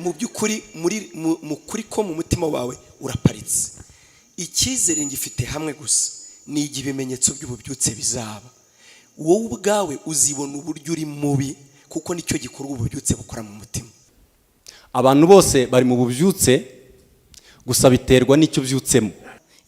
Mu by'ukuri, muri mu kuri ko mu mutima wawe uraparitse. Icyizere ngifite hamwe gusa, ni igihe ibimenyetso by'ububyutse bizaba, wowe ubwawe uzibona uburyo uri mubi, kuko nicyo gikorwa ububyutse bukora mu mutima. Abantu bose bari mu bubyutse, gusa biterwa n'icyo ubyutsemo.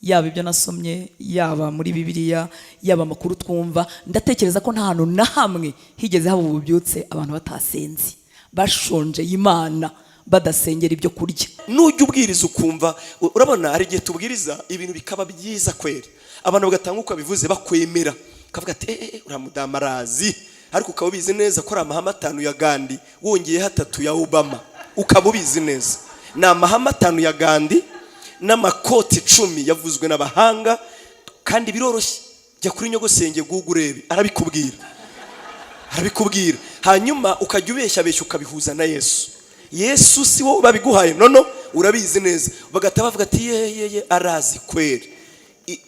Yaba ibyo nasomye, yaba muri Bibiliya, yaba amakuru twumva, ndatekereza ko nta hantu na hamwe higeze haba ububyutse abantu batasenze, bashonjeye Imana, badasengera ibyo kurya. Nujya ubwiriza ukumva, urabona hari igihe tubwiriza ibintu bikaba byiza kweri, abantu bagatanga uko babivuze, bakwemera, ukavuga ati: "Eh, uriya mudamu arazi." Ariko ukaba ubizi neza ko ari amahame 5 ya Gandhi wongeyeho 3 ya Obama. Ukaba ubizi neza ni amahame 5 ya Gandhi n'amakoti 10 yavuzwe n'abahanga, kandi biroroshye. Jya kuri nyogosenge Google urebe, arabikubwira, arabikubwira. Hanyuma ukajya ubeshya beshya, ukabihuza na Yesu. Yesu si wowe babiguhaye, nono urabizi neza. Bagahita bavuga ati: "Ye ye ye, arazi kweri."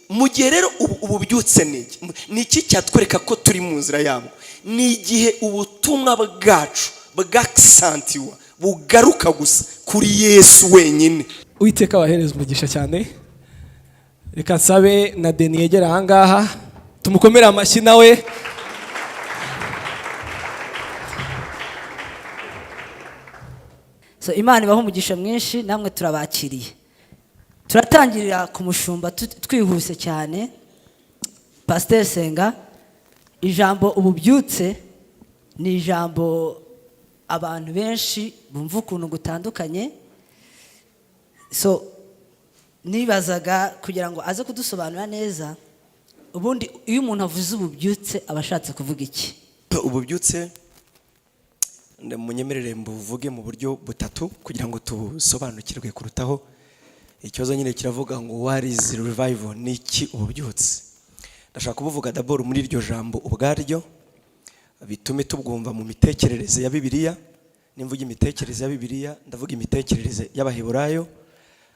Mu gihe rero ubu ububyutse ni iki? Ni iki cyatwereka ko turi mu nzira yabwo? Ni igihe ubutumwa bwacu bwakisantiwa, bugaruka gusa kuri Yesu wenyine. Uwiteka abahereza umugisha cyane. Reka nsabe na Deni yegera ahangaha, tumukomere amashyi nawe. So Imana ibaha umugisha mwinshi, namwe turabakiriye. Turatangirira ku mushumba twihuse cyane. Pasiteri Senga, ijambo ububyutse ni ijambo abantu benshi bumva ukuntu gutandukanye. So nibazaga kugira ngo aze kudusobanurira neza, ubundi iyo umuntu avuze ububyutse aba ashatse kuvuga iki? Ububyutse, munyemerere mbuvuge mu buryo butatu kugira ngo tubusobanukirwe kurutaho. Ikibazo nyine kiravuga ngo: "What is revival?" Ni iki ububyutse? Ndashaka kubuvuga d'abord muri iryo jambo ubwaryo, bitume tubwumva mu mitekerereze ya Bibiliya. Nimvuga imitekerereze ya Bibiliya, ndavuga imitekerereze y'Abaheburayo.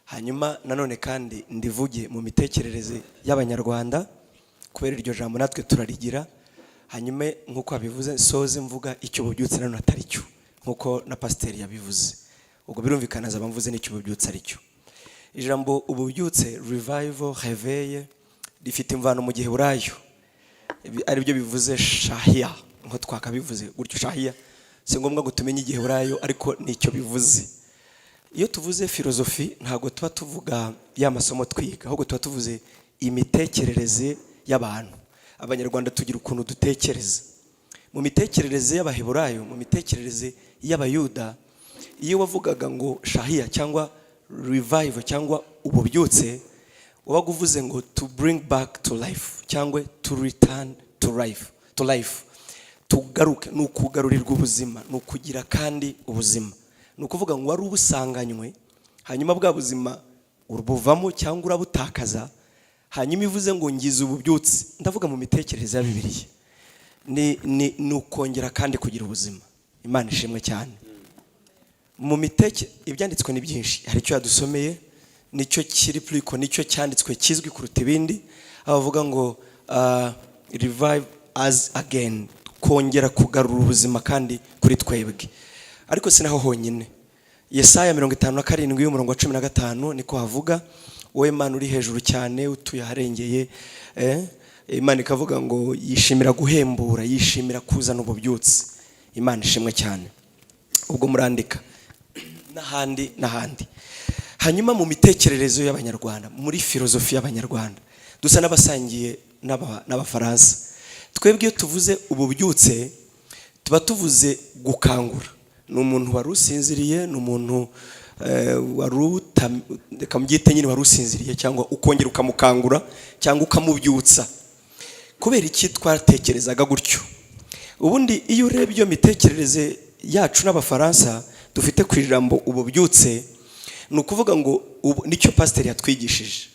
Hanyuma nanone kandi ndivuge mu mitekerereze y'Abanyarwanda, kubera iryo jambo natwe turarigira. Hanyuma nk'uko wabivuze, soze mvuga icyo ububyutse nanone atari cyo, nk'uko na pasiteri yabivuze. Ubwo birumvikana azaba mvuze n'icyo ububyutse ari cyo. Ijambo ububyutse, revival, réveil, rifite imvano mu Giheburayo, aribyo bivuze shahiya, nko twakabivuze gutyo, shahiya. Si ngombwa ngo tumenye Igiheburayo, ariko nicyo bivuze. Iyo tuvuze filozofi, ntabwo tuba tuvuga ya masomo twiga, ahubwo tuba tuvuze imitekerereze y'abantu. Abanyarwanda tugira ukuntu dutekereza. Mu mitekerereze y'Abaheburayo, mu mitekerereze y'Abayuda, iyo wavugaga ngo shahiya cyangwa revival cyangwa ububyutse, wabaga uvuze ngo to bring back to life cyangwa to return to life. Tugaruke, ni ukugarurirwa ubuzima, ni ukugira kandi ubuzima. Ni ukuvuga ngo wari ubusanganywe, hanyuma bwa buzima urabuvamo cyangwa urabutakaza. Hanyuma ivuze ngo ngize ububyutse, ndavuga mu mitekerereze ya Bibiliya, ni ukongera kandi kugira ubuzima. Imana ishimwe cyane. Mu miteke ibyanditswe ni byinshi, hari icyo yadusomeye, nicyo kiri puriko, nicyo cyanditswe kizwi kuruta ibindi, aho bavuga ngo "revive us again", kongera kugarura ubuzima kandi kuri twebwe. Ariko si naho honyine. Yesaya 57, umurongo wa 15, niko havuga: "Wowe Mana uri hejuru cyane, utuye aharengeye." Imana ikavuga ngo yishimira guhembura, yishimira kuzana ububyutse. Imana ishimwe cyane. Ubwo murandika n'ahandi n'ahandi. Hanyuma mu mitekerereze y'Abanyarwanda, muri filozofi y'Abanyarwanda, dusa n'abasangiye n'Abafaransa. Twebwe iyo tuvuze ububyutse, tuba tuvuze gukangura. Ni umuntu wari usinziriye, ni umuntu wari reka mbyite nyine wari usinziriye, cyangwa ukongera ukamukangura cyangwa ukamubyutsa. Kubera iki twatekerezaga gutyo? Ubundi iyo urebye iyo mitekerereze yacu n'Abafaransa dufite ku ijambo ububyutse, ni ukuvuga ngo nicyo pasiteri yatwigishije: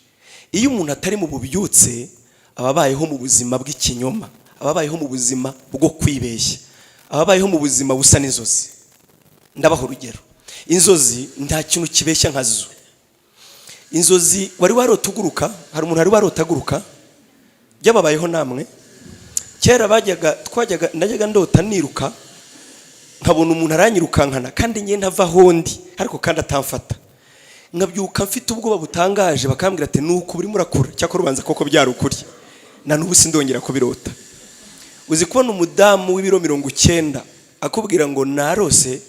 iyo umuntu atari mu bubyutse, aba abayeho mu buzima bw'ikinyoma, aba abayeho mu buzima bwo kwibeshya, aba abayeho mu buzima busa n'inzozi. Ndabaha urugero: inzozi nta kintu kibeshya nkazo. Inzozi, wari warota uguruka? Hari umuntu wari warota aguruka? Byababayeho namwe? Kera bajyaga, twajyaga, najyaga ndota niruka. Nkabona umuntu aranyirukankana kandi njye ntava aho ndi, ariko kandi atamfata. Nkabyuka mfite ubwoba butangaje, bakambwira ati: "Nuko urimo urakura." Cyakora ubanza koko byari ukuri, na n'ubu sindongera kubirota. Uzi kubona umudamu w'ibiro 90 akubwira ngo narose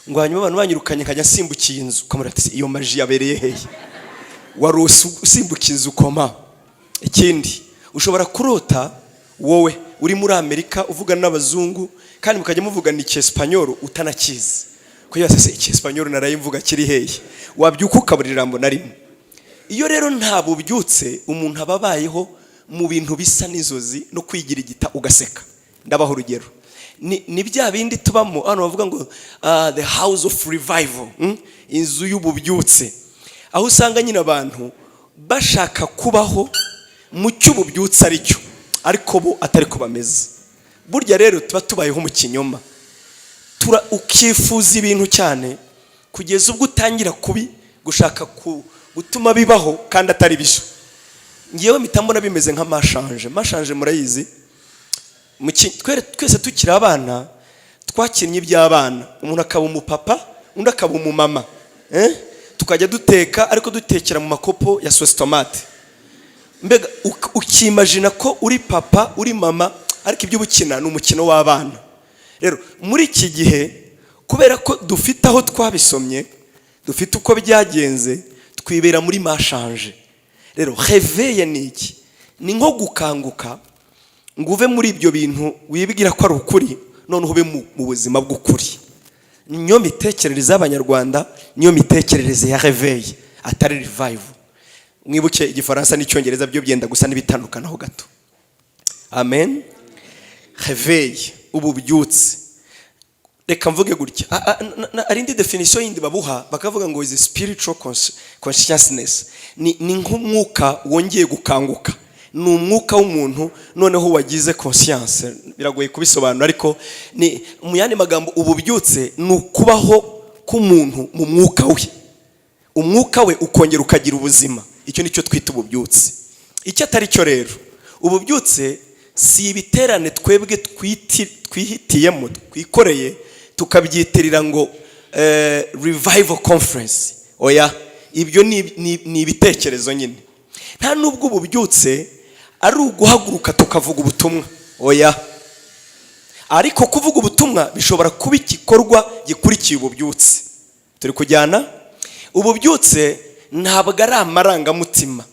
ngo hanyuma abantu banyirukanye nkajya nsimbukiye inzu, ukamubwira ati: "Iyo magie yabereye hehe? Warose usimbuka inzu koma?" Ikindi, ushobora kurota wowe uri muri Amerika uvugana n'abazungu, kandi mukajya muvugana icyesipanyoro utanakizi ko yose se icyesipanyoro narayimvuga kiri hehe? Wabyuka ukabura ijambo na rimwe. Iyo rero nta bubyutse, umuntu aba abayeho mu bintu bisa n'inzozi no kwigirigita ugaseka. Ndabaha urugero, ni bya bindi tubamo hano bavuga ngo the house of revival, Inzu y'ububyutse, aho usanga nyine abantu bashaka kubaho mu cy'ububyutse ari cyo, ariko bo atari ko bameze. Burya rero tuba tubayeho mu kinyoma. Ukifuza ibintu cyane kugeza ubwo utangira kubi gushaka gutuma bibaho kandi atari byo. Ngewe mpita mbona bimeze nka mashanje. Mashanje murayizi? Twese tukiri abana twakinnye iby'abana, umuntu akaba umupapa, undi akaba umumama, eh? Tukajya duteka, ariko dutekera mu makopo ya sauce tomate. Mbega ukimajina ko uri papa, uri mama, ariko ibyo ubukina ni umukino w'abana. Rero muri iki gihe, kubera ko dufite aho twabisomye, dufite uko byagenze, twibera muri mashanje. Rero réveil ni iki? Ni nko gukanguka ngo uve muri ibyo bintu wibwira ko ari ukuri, noneho ube mu buzima bw'ukuri. Niyo mitekerereze y'Abanyarwanda, niyo mitekerereze ya réveil, atari revival. Mwibuke Igifaransa n'Icyongereza byo byenda gusa n'ibitandukanaho gato. Amen. Réveil, ububyutse, reka mvuge gutya. Hari indi definition yindi babuha, bakavuga ngo is spiritual consciousness. Ni nk'umwuka wongeye gukanguka, ni umwuka w'umuntu noneho wagize conscience. Biragoye kubisobanura, ariko ni mu yandi magambo, ububyutse ni ukubaho k'umuntu mu mwuka we, umwuka we ukongera ukagira ubuzima. Icyo nicyo twita ububyutse. Icyo atari cyo rero, ububyutse si ibiterane twebwe twihitiyemo, twikoreye, tukabyitirira ngo revival conference. Oya, ibyo ni ibitekerezo nyine. Nta nubwo ububyutse ari uguhaguruka tukavuga ubutumwa, oya. Ariko kuvuga ubutumwa bishobora kuba igikorwa gikurikiye ububyutse. Turi kujyana? Ububyutse ntabwo ari amarangamutima,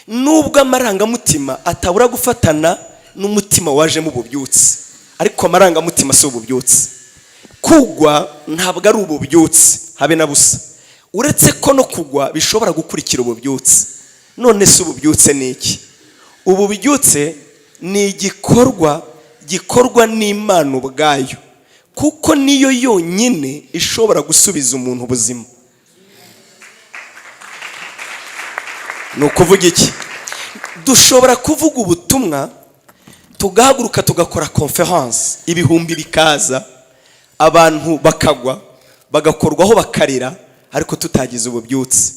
nubwo amarangamutima atabura gufatana n'umutima wajemo ububyutse, ariko amarangamutima si ububyutse. Kugwa ntabwo ari ububyutse habe na busa, uretse ko no kugwa bishobora gukurikira ububyutse. None se ububyutse ni iki? Ububyutse ni igikorwa gikorwa n'Imana ubwayo, kuko niyo yonyine ishobora gusubiza umuntu ubuzima. Ni ukuvuga iki? Dushobora kuvuga ubutumwa, tugahaguruka, tugakora conference, ibihumbi bikaza, abantu bakagwa, bagakorwaho, bakarira, ariko tutagize ububyutse.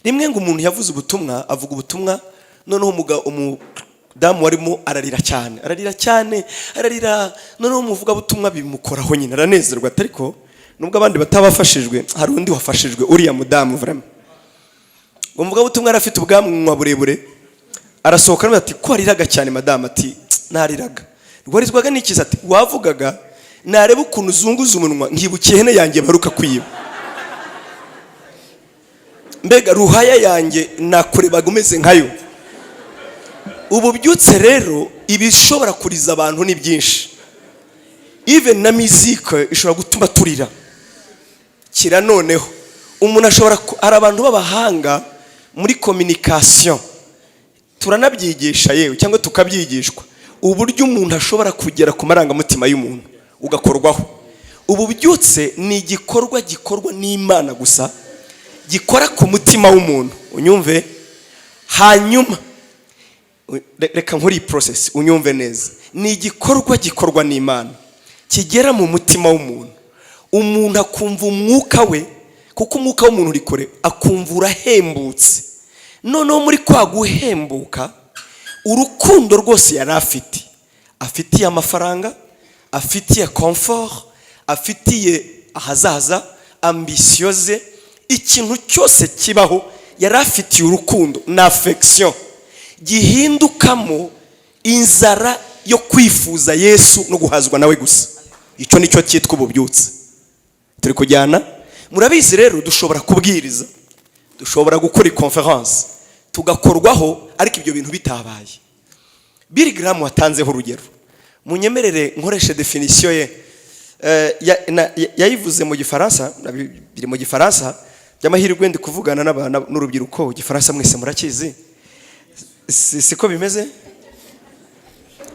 Rimwe ngo umuntu yavuze ubutumwa, avuga ubutumwa, noneho umudamu warimo ararira cyane, ararira cyane, ararira. Noneho umuvugabutumwa bimukoraho nyine, aranezerwa, ariko nubwo abandi batabafashijwe, hari undi wafashijwe, uriya mudamu vraiment. Umuvugabutumwa yari afite ubwanwa burebure, arasohoka aravuga ati: "Ko wariraga cyane, madamu?" Ati: "Nariraga." "Warizwaga n'ikiza?" Ati: "Wavugaga, nareba ukuntu uzunguza umunwa, nkibuka ihene yanjye baruka kwiba. Mbega ruhaya yanjye, nakurebaga umeze nkayo." Ububyutse rero, ibishobora kuriza abantu ni byinshi. Even na musique ishobora gutuma turira. Kira noneho umuntu ashobora hari abantu b'abahanga muri communication, turanabyigisha yewe cyangwa tukabyigishwa, uburyo umuntu ashobora kugera ku marangamutima y'umuntu ugakorwaho. Ububyutse ni igikorwa gikorwa n'Imana gusa, gikora ku mutima w'umuntu. Unyumve hanyuma, reka nkore iyi process unyumve neza. Ni igikorwa gikorwa n'Imana, kigera mu mutima w'umuntu, umuntu akumva umwuka we, kuko umwuka w'umuntu uri kure, akumva urahembutse. Noneho muri kwa guhembuka, urukundo rwose yari afite, afitiye amafaranga, afitiye confort, afitiye ahazaza, ambition ze, ikintu cyose kibaho yari afitiye urukundo na affection, gihindukamo inzara yo kwifuza Yesu no guhazwa nawe gusa. Icyo nicyo cyitwa ububyutse. Turi kujyana? Murabizi rero, dushobora kubwiriza, dushobora gukora conference, tugakorwaho, ariko ibyo bintu bitabaye. Billy Graham watanzeho urugero, munyemerere nkoreshe définition ye. Yayivuze mu Gifaransa, biri mu Gifaransa. By'amahirwe ndi kuvugana n'urubyiruko, Igifaransa mwese murakizi. Siko bimeze?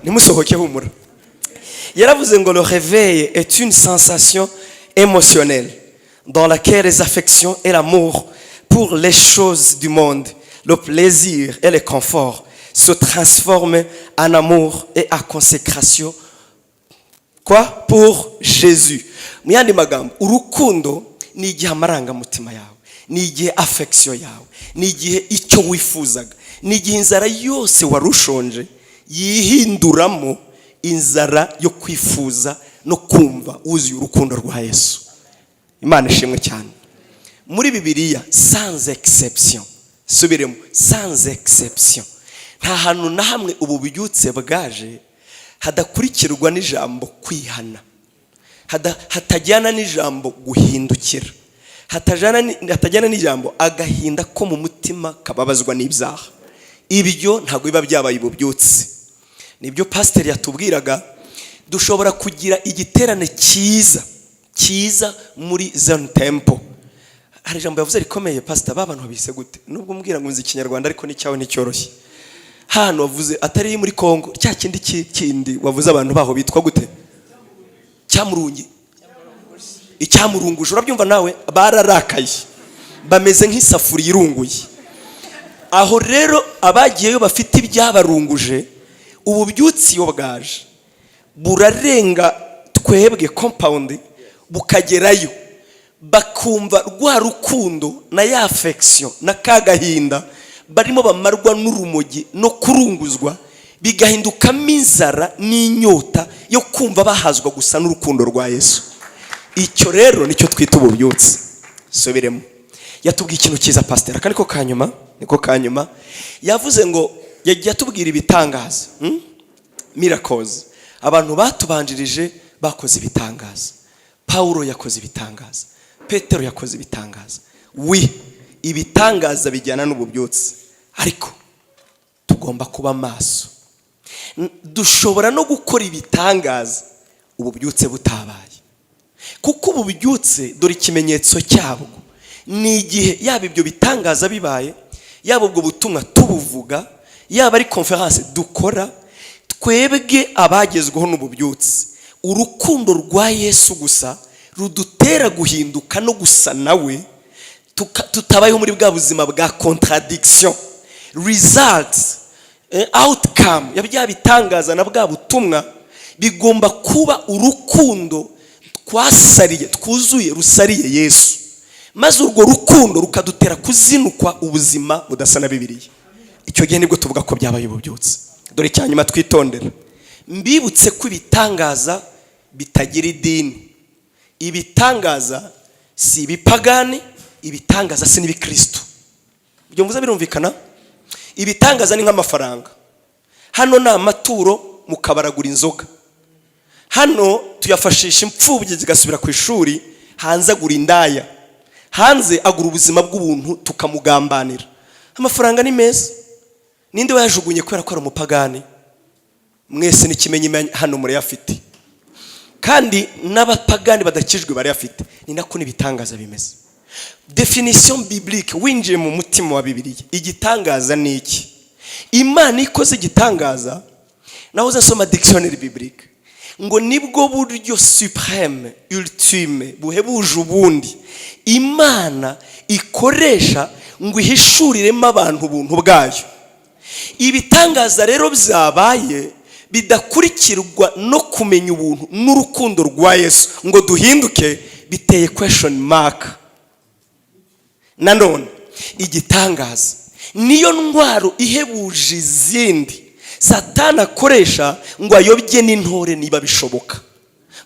Nimusohoke, humura. Yaravuze ngo: "Le réveil est une sensation émotionnelle dans laquelle les affections et l'amour pour les choses du monde, le plaisir et le confort se transforment en amour et en consécration quoi pour Jésus." Mu yandi magambo, urukundo ni igihe amarangamutima yawe, ni igihe affection yawe, ni igihe icyo wifuzaga, ni igihe inzara yose wari ushonje yihinduramo inzara yo kwifuza no kumva wuzuye urukundo rwa Yesu. Imana ishimwe cyane. Muri Bibiliya, sans exception, subiremo, sans exception, nta hantu na hamwe ubu bubyutse bwaje hadakurikirwa n'ijambo kwihana, hatajyana n'ijambo guhindukira, hatajyana n'ijambo agahinda ko mu mutima kababazwa n'ibyaha. Ibyo ntabwo biba byabaye ububyutse. Nibyo pasiteri yatubwiraga. Dushobora kugira igiterane cyiza cyiza muri Zion Temple. Hari ijambo yavuze rikomeye, pasita. Ba bantu babise gute? Nubwo umbwira ngo nzi Ikinyarwanda, ariko n'icyawe nticyoroshye. Hano wavuze atari muri Kongo, cya kindi kindi wavuze, abantu baho bitwa gute? Cyamurungi, icyamurunguje. Urabyumva nawe, bararakaye, bameze nk'isafuriya irunguye. Aho rero abagiyeyo bafite ibyabarunguje, ububyutse iyo bwaje burarenga twebwe compound, bukagerayo, bakumva rwa rukundo na ya affection na ka gahinda barimo bamarwa n'urumogi no kurunguzwa, bigahindukamo inzara n'inyota yo kumva bahazwa gusa n'urukundo rwa Yesu. Icyo rero nicyo twita ububyutse. Subiremo, yatubwiye ikintu cyiza pasiteri. Aka niko kanyuma, niko kanyuma. Yavuze ngo yagiye atubwira ibitangaza, Miracles. Abantu batubanjirije bakoze ibitangaza. Pawulo yakoze ibitangaza, Petero yakoze ibitangaza. Wi ibitangaza bijyana n'ububyutse, ariko tugomba kuba maso. Dushobora no gukora ibitangaza ububyutse butabaye, kuko ububyutse, dore ikimenyetso cyabwo, ni igihe yaba ibyo bitangaza bibaye, yaba ubwo butumwa tubuvuga, yaba ari conférence dukora, twebwe abagezweho n'ububyutse, urukundo rwa Yesu gusa rudutera guhinduka no gusa nawe, tutabayeho muri bwa buzima bwa contradiction. Results, outcome ya bya bitangaza na bwa butumwa bigomba kuba urukundo twasariye, twuzuye, rusariye Yesu, maze urwo rukundo rukadutera kuzinukwa ubuzima budasa na Bibiliya. Icyo gihe nibwo tuvuga ko byabaye ububyutse. Dore icya nyuma twitondera. Mbibutse ko ibitangaza bitagira idini. Ibitangaza si ibipagani, ibitangaza si n'ibikristo. Ibyo mvuze birumvikana? Ibitangaza ni nk'amafaranga. Hano ni amaturo, mukabaragura inzoga. Hano tuyafashisha imfubyi zigasubira ku ishuri, hanze agura indaya, hanze agura ubuzima bw'ubuntu, tukamugambanira. Amafaranga ni meza. Ninde wayajugunye kubera ko ari umupagani? Mwese n'ikimenyimenyi hano murayafite, kandi n'abapagani badakijwe barayafite. Ni nako n'ibitangaza bimeze. Définition biblique, winjiye mu mutima wa Bibiliya, igitangaza ni iki? Imana ikoze igitangaza, naho uzasoma dictionnaire biblique, ngo nibwo buryo suprême, ultime, buhebuje ubundi Imana ikoresha ngo ihishuriremo abantu ubuntu bwayo. Ibitangaza rero byabaye bidakurikirwa no kumenya ubuntu n'urukundo rwa Yesu ngo duhinduke, biteye question mark. Nanone igitangaza niyo ntwaro ihebuje izindi Satani akoresha ngo ayobye n'intore niba bishoboka.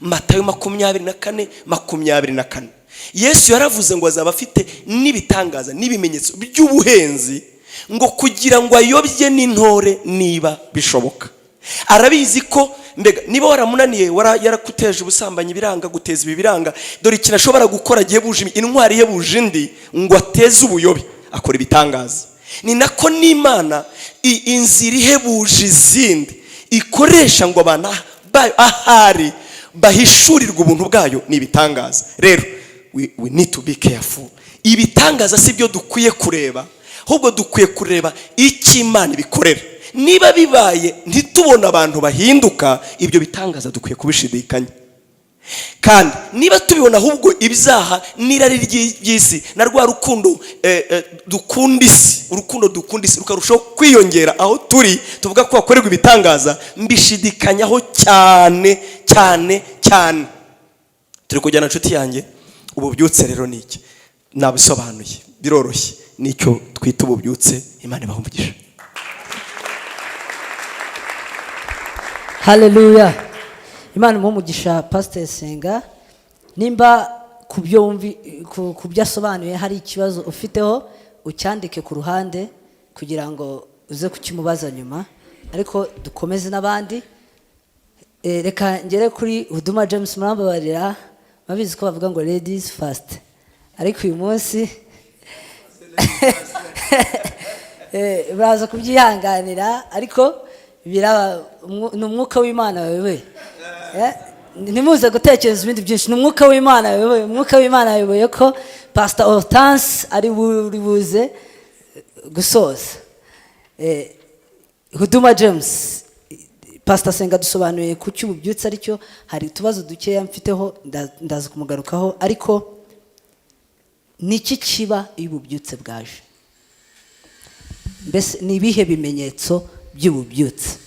Matayo 24:24. Yesu yaravuze ngo azaba afite n'ibitangaza n'ibimenyetso by'ubuhenzi, ngo kugira ngo ayobye n'intore niba bishoboka. Arabizi ko mbega niba waramunaniye, yarakuteje ubusambanyi biranga, guteza ibi biranga, dore ikintu ashobora gukora gihebuje intwari ihebuje indi, ngo ateze ubuyobe, akora ibitangaza. Ni nako n'Imana inzira ihebuje izindi ikoresha ngo abantu bayo ahari bahishurirwe ubuntu bwayo ni ibitangaza. Rero we need to be careful. Ibitangaza si byo dukwiye kureba, ahubwo dukwiye kureba icyo Imana ibikorera. Niba bibaye ntitubone abantu bahinduka, ibyo bitangaza dukwiye kubishidikanya. Kandi niba tubibona ahubwo ibyaha n'irari ry'isi na rwa rukundo dukunda isi, urukundo dukunda isi rukarushaho kwiyongera aho turi, tuvuga ko hakorerwa ibitangaza, mbishidikanyaho cyane cyane cyane. Turi kujyana, inshuti yanjye? Ububyutse rero ni iki? Nabisobanuye, biroroshye, nicyo twita ububyutse. Imana ibahe umugisha. Haleluya, Imana imuhe umugisha Pasiteri Senga. Nimba ku byo ku byo asobanuye hari ikibazo ufiteho, ucyandike ku ruhande kugira ngo uze kukimubaza nyuma, ariko dukomeze n'abandi. Reka ngere kuri Huduma James. Murambabarira, murabizi ko bavuga ngo ladies first, ariko uyu munsi baraza kubyihanganira, ariko biraba ni umwuka w'Imana wayoboye. Ntimuze gutekereza ibindi byinshi, ni umwuka w'Imana wayoboye. Umwuka w'Imana wayoboye ko Pastor Hortense ari buri buze gusoza. Huduma James, Pastor Senga dusobanuye ku cy'ububyutse, aricyo hari utubazo dukeya mfiteho, ndaza kumugarukaho, ariko niki kiba iyo ububyutse bwaje? Mbese ni ibihe bimenyetso by'ububyutse?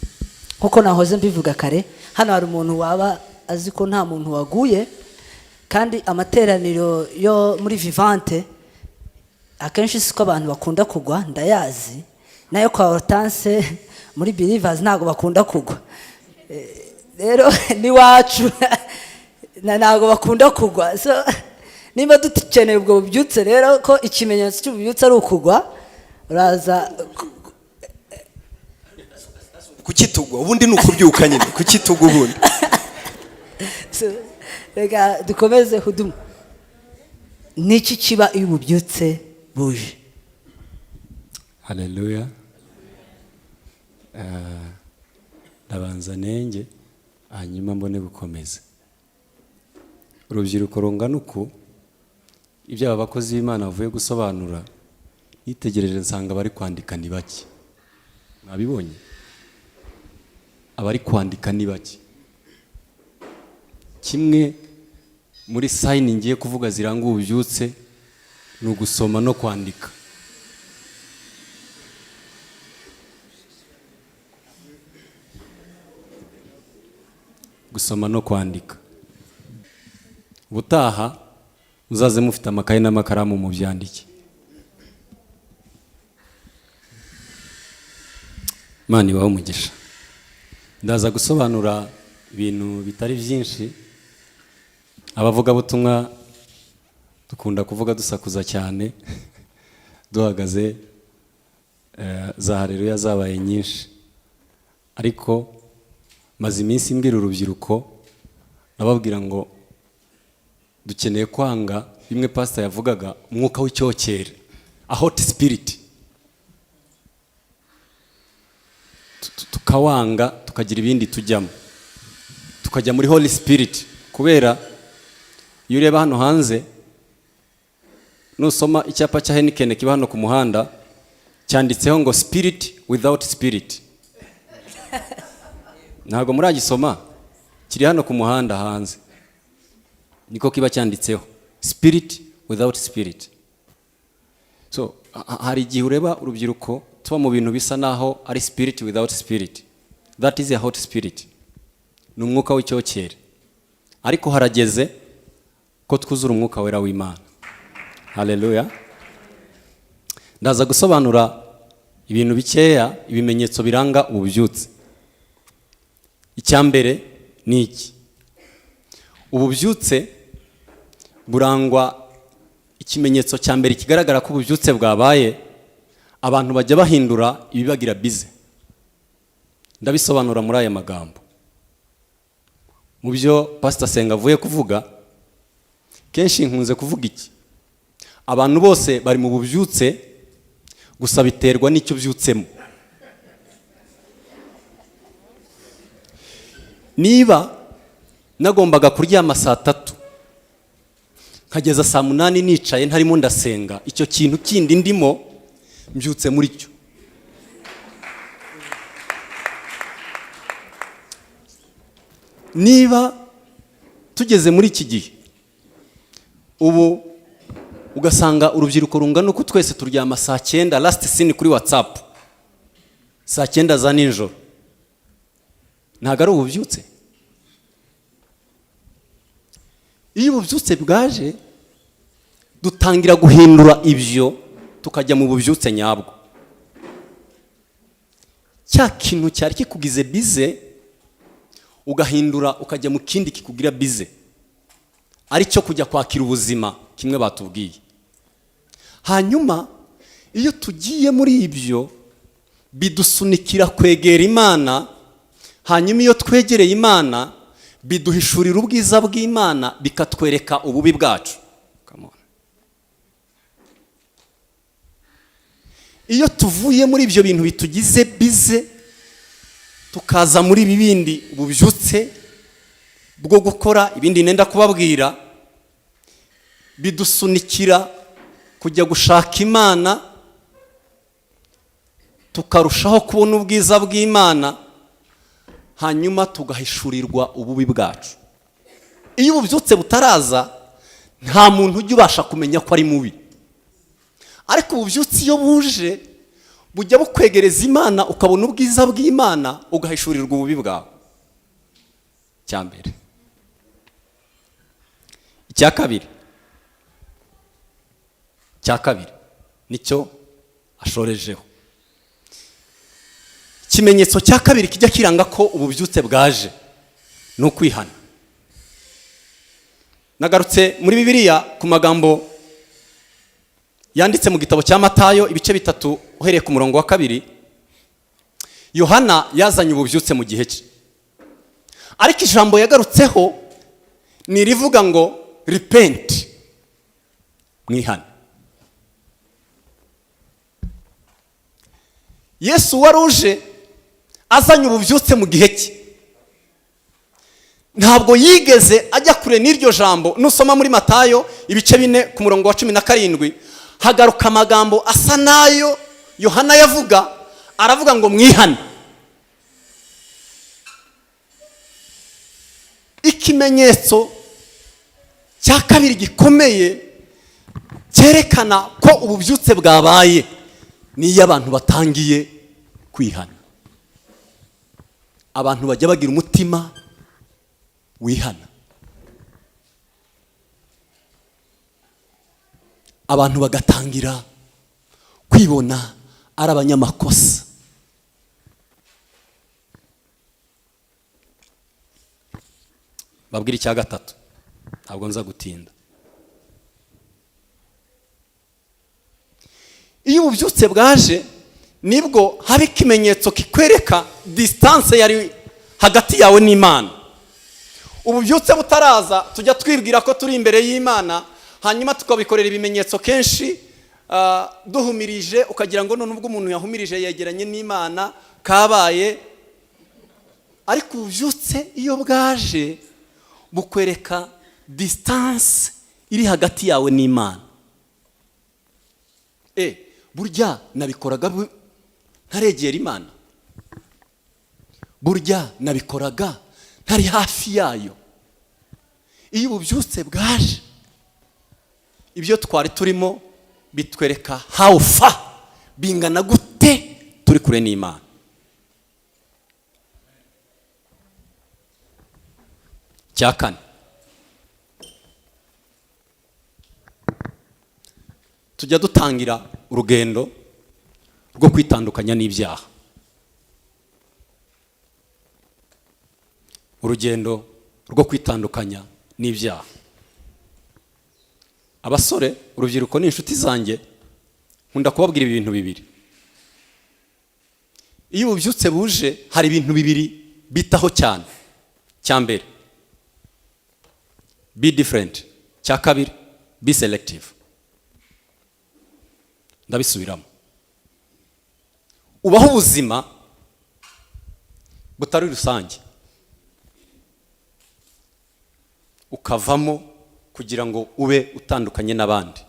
Nkuko nahoze mbivuga kare, hano hari umuntu waba azi ko nta muntu waguye, kandi amateraniro yo muri Vivante akenshi siko abantu bakunda kugwa, ndayazi. Nayo kwa Hortense muri Believers ntabwo bakunda kugwa. Rero n'iwacu ntabwo bakunda kugwa. So nimba dukeneye ubwo bubyutse rero, ko ikimenyetso cy'ububyutse ari ukugwa, uraza Kuki tugwa ubundi? Ni ukubyuka nyine. Kuki tugwa ubundi? So, reka dukomeze. Huduma, niki kiba iyo ububyutse buje? Haleluya. Ndabanza nenge, hanyuma mbone gukomeza. Urubyiruko rungana uku, ibyo aba bakozi b'Imana bavuye gusobanura, nitegereje nsanga bari kwandika ni bake. Mwabibonye? Abari kwandika ni bake. Kimwe muri sign ngiye kuvuga ziranga ububyutse ni ugusoma no kwandika. Gusoma no kwandika. Ubutaha muzaze mufite amakaye n'amakaramu mubyandike. Imana ibahe umugisha. Ndaza gusobanura ibintu bitari byinshi. Abavugabutumwa dukunda kuvuga dusakuza cyane, duhagaze, za haleluya zabaye nyinshi, ariko maze iminsi mbwira urubyiruko, nababwira ngo dukeneye kwanga bimwe pastor yavugaga, umwuka w'icyokere, a hot spirit, tukawanga, tukagira ibindi tujyamo, tukajya muri Holy Spirit. Kubera iyo ureba hano hanze, nusoma icyapa cya Heineken kiba hano ku muhanda, cyanditseho ngo spirit without spirit. Ntabwo muragisoma, kiri hano ku muhanda hanze, niko kiba cyanditseho, spirit without spirit. So hari igihe ureba urubyiruko tuba mu bintu bisa naho ari spirit without spirit. That is a hot spirit, ni umwuka w'icyokere. Ariko harageze ko twuzura umwuka wera w'Imana. Haleluya. Ndaza gusobanura ibintu bikeya, ibimenyetso biranga ububyutse. Icya mbere ni iki? Ububyutse burangwa, ikimenyetso cya mbere kigaragara ko ububyutse bwabaye, abantu bajya bahindura ibibagira busy. Ndabisobanura muri aya magambo. Mu byo Pastor Senga avuye kuvuga, kenshi nkunze kuvuga iki: abantu bose bari mu bubyutse, gusa biterwa n'icyo ubyutsemo. Niba nagombaga kuryama saa 3, nkageza saa 8 nicaye ntarimo ndasenga, icyo kintu kindi ndimo mbyutse muri cyo. Niba tugeze muri iki gihe ubu, ugasanga urubyiruko rungana uko twese turyama saa 9, last seen kuri WhatsApp saa 9 za nijoro, ntabwo ari ububyutse. Iyo ububyutse bwaje, dutangira guhindura ibyo, tukajya mu bubyutse nyabwo. Cya kintu cyari kikugize busy, ugahindura ukajya mu kindi kikugira busy, ari cyo kujya kwakira ubuzima kimwe batubwiye. Hanyuma iyo tugiye muri ibyo, bidusunikira kwegera Imana. Hanyuma iyo twegereye Imana, biduhishurira ubwiza bw'Imana, bikatwereka ububi bwacu. Come on. Iyo tuvuye muri ibyo bintu bitugize busy, tukaza muri ibi bindi bubyutse bwo gukora ibindi nenda kubabwira, bidusunikira kujya gushaka Imana, tukarushaho kubona ubwiza bw'Imana, hanyuma tugahishurirwa ububi bwacu. Iyo ububyutse butaraza, nta muntu ujya ubasha kumenya ko ari mubi. Ariko ububyutse iyo buje, bujya bukwegereza Imana, ukabona ubwiza bw'Imana, ugahishurirwa ububi bwawe. Icya mbere. Icya kabiri, icya kabiri nicyo ashorejeho. Ikimenyetso cya kabiri kijya kiranga ko ububyutse bwaje ni ukwihana. Nagarutse muri Bibiliya ku magambo yanditse mu gitabo cya Matayo ibice 3, uhereye ku murongo wa 2. Yohana yazanye ububyutse mu gihe cye, ariko ijambo yagarutseho ni irivuga ngo repent, mwihane. Yesu wari uje azanye ububyutse mu gihe cye, ntabwo yigeze ajya kure n'iryo jambo. Nusoma muri Matayo ibice 4 ku murongo wa 17, hagaruka amagambo asa n'ayo Yohana yavuga, aravuga ngo mwihane. Ikimenyetso cya kabiri gikomeye cyerekana ko ububyutse bwabaye ni iyo abantu batangiye kwihana. Abantu bajya bagira umutima wihana, abantu bagatangira kwibona ari abanyamakosa. Babwira icya gatatu, ntabwo nza gutinda. Iyo ububyutse bwaje, nibwo haba ikimenyetso kikwereka distance yari hagati yawe n'Imana. Ububyutse butaraza, tujya twibwira ko turi imbere y'Imana, hanyuma tukabikorera ibimenyetso kenshi, duhumirije, ukagira ngo none ubwo umuntu yahumirije yegeranye n'Imana kabaye. Ariko ububyutse iyo bwaje bukwereka distance iri hagati yawe n'Imana. Burya nabikoraga ntaregera Imana, burya nabikoraga ntari hafi yayo. Iyo ububyutse bwaje, ibyo twari turimo bitwereka how far, bingana gute turi kure n'Imana. Cya kane, tujya dutangira urugendo rwo kwitandukanya n'ibyaha, urugendo rwo kwitandukanya N'ibyaha. Abasore, urubyiruko ni inshuti zanjye, nkunda kubabwira ibintu bibiri. Iyo ububyutse buje, hari ibintu bibiri bitaho cyane. Cya mbere, be different. Cya kabiri, be selective. Ndabisubiramo: ubaho ubuzima butari rusange, ukavamo kugira ngo ube utandukanye n'abandi.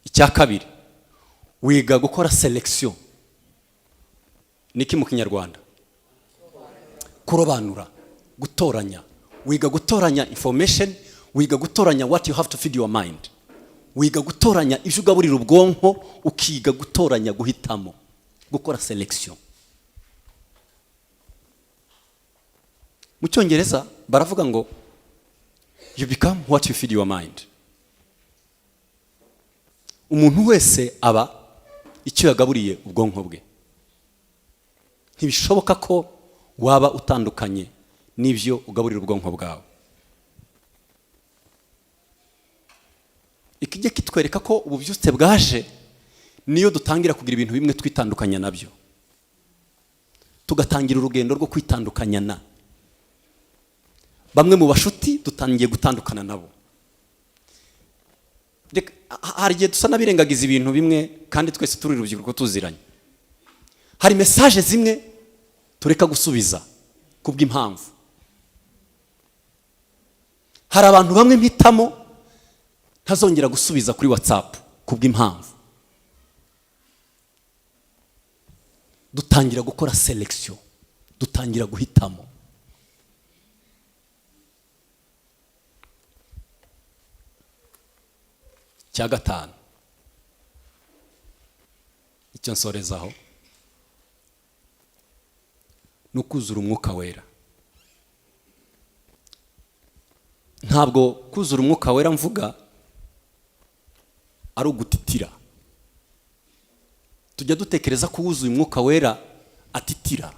Icya kabiri, wiga gukora selection. Niki mu Kinyarwanda? Kurobanura, gutoranya. Wiga gutoranya information, wiga gutoranya what you have to feed your mind, wiga gutoranya ibyo ugaburira ubwonko, ukiga gutoranya, guhitamo, gukora selection. Mu Cyongereza baravuga ngo "You become what you feed your mind." Umuntu wese aba icyo yagaburiye ubwonko bwe. Ntibishoboka ko waba utandukanye n'ibyo ugaburira ubwonko bwawe. Ikijya kitwereka ko ububyutse bwaje niyo dutangira kugira ibintu bimwe twitandukanya nabyo, tugatangira urugendo rwo kwitandukanya na bamwe mu bashuti, dutangiye gutandukana nabo. Hari igihe dusa n'abirengagiza ibintu bimwe, kandi twese turi urubyiruko tuziranye. Hari message zimwe tureka gusubiza kubw'impamvu. Hari abantu bamwe mpitamo ntazongera gusubiza kuri WhatsApp kubw'impamvu. Dutangira gukora selection, dutangira guhitamo. Cya gatanu, icyo nsorezaho, ni ukuzura Umwuka Wera. Ntabwo kuzura Umwuka Wera mvuga ari ugutitira. Tujya dutekereza ko uwuzuye Umwuka Wera atitira,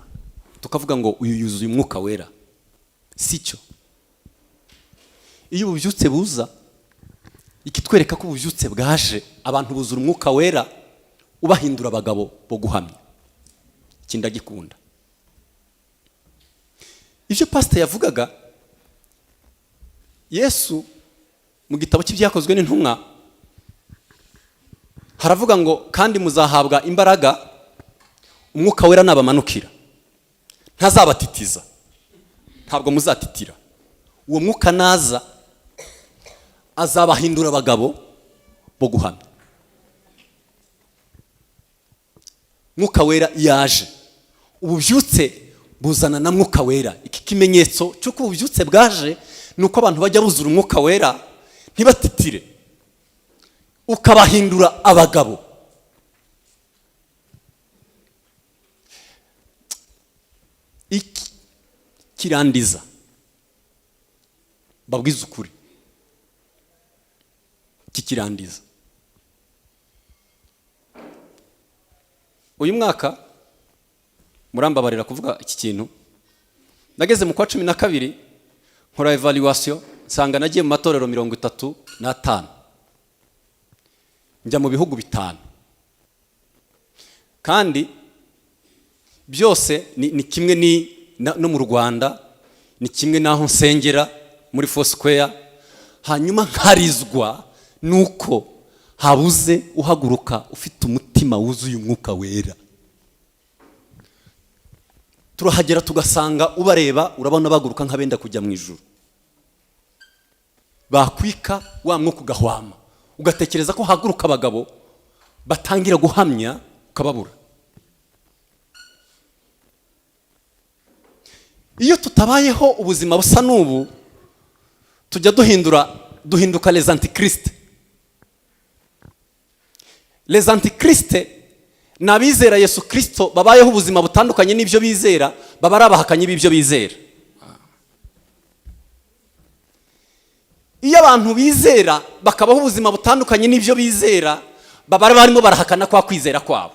tukavuga ngo uyu yuzuye Umwuka Wera. Si cyo. Iyo ububyutse buza, ikitwereka ko ububyutse bwaje, abantu buzura Umwuka Wera ubahindura abagabo bo guhamya. Iki ndagikunda, ibyo pasiteri yavugaga. Yesu mu gitabo cy'Ibyakozwe n'Intumwa haravuga ngo: "Kandi muzahabwa imbaraga Umwuka Wera nabamanukira, ntazabatitiza." Ntabwo muzatitira. Uwo Mwuka naza azabahindura abagabo bo guhamya. Mwuka Wera yaje, ububyutse buzana na Mwuka Wera. Iki kimenyetso cy'uko ububyutse bwaje ni uko abantu bajya buzura Umwuka Wera, ntibatitire, ukabahindura abagabo. Iki kirandiza, babwize ukuri, iki kirandiza. Uyu mwaka, murambabarira kuvuga iki kintu, nageze mu kwa 12 nkora evaluation, nsanga nagiye mu matorero 35, njya mu bihugu bitanu, kandi byose ni kimwe no mu Rwanda, ni kimwe n'aho nsengera muri Foursquare. Hanyuma nkarizwa nuko habuze uhaguruka ufite umutima wuzuye Umwuka Wera. Turahagera tugasanga ubareba, urabona baguruka nk'abenda kujya mu ijuru, bakwika wa mwuka ugahwama, ugatekereza ko haguruka abagabo batangira guhamya, ukababura. Iyo tutabayeho ubuzima busa n'ubu, tujya duhindura, duhinduka les antichrists. Les antichrists ni abizera Yesu Kirisito babayeho ubuzima butandukanye n'ibyo bizera, baba ari abahakanyi b'ibyo bizera. Iyo abantu bizera bakabaho ubuzima butandukanye n'ibyo bizera, baba barimo barahakana kwa kwizera kwabo.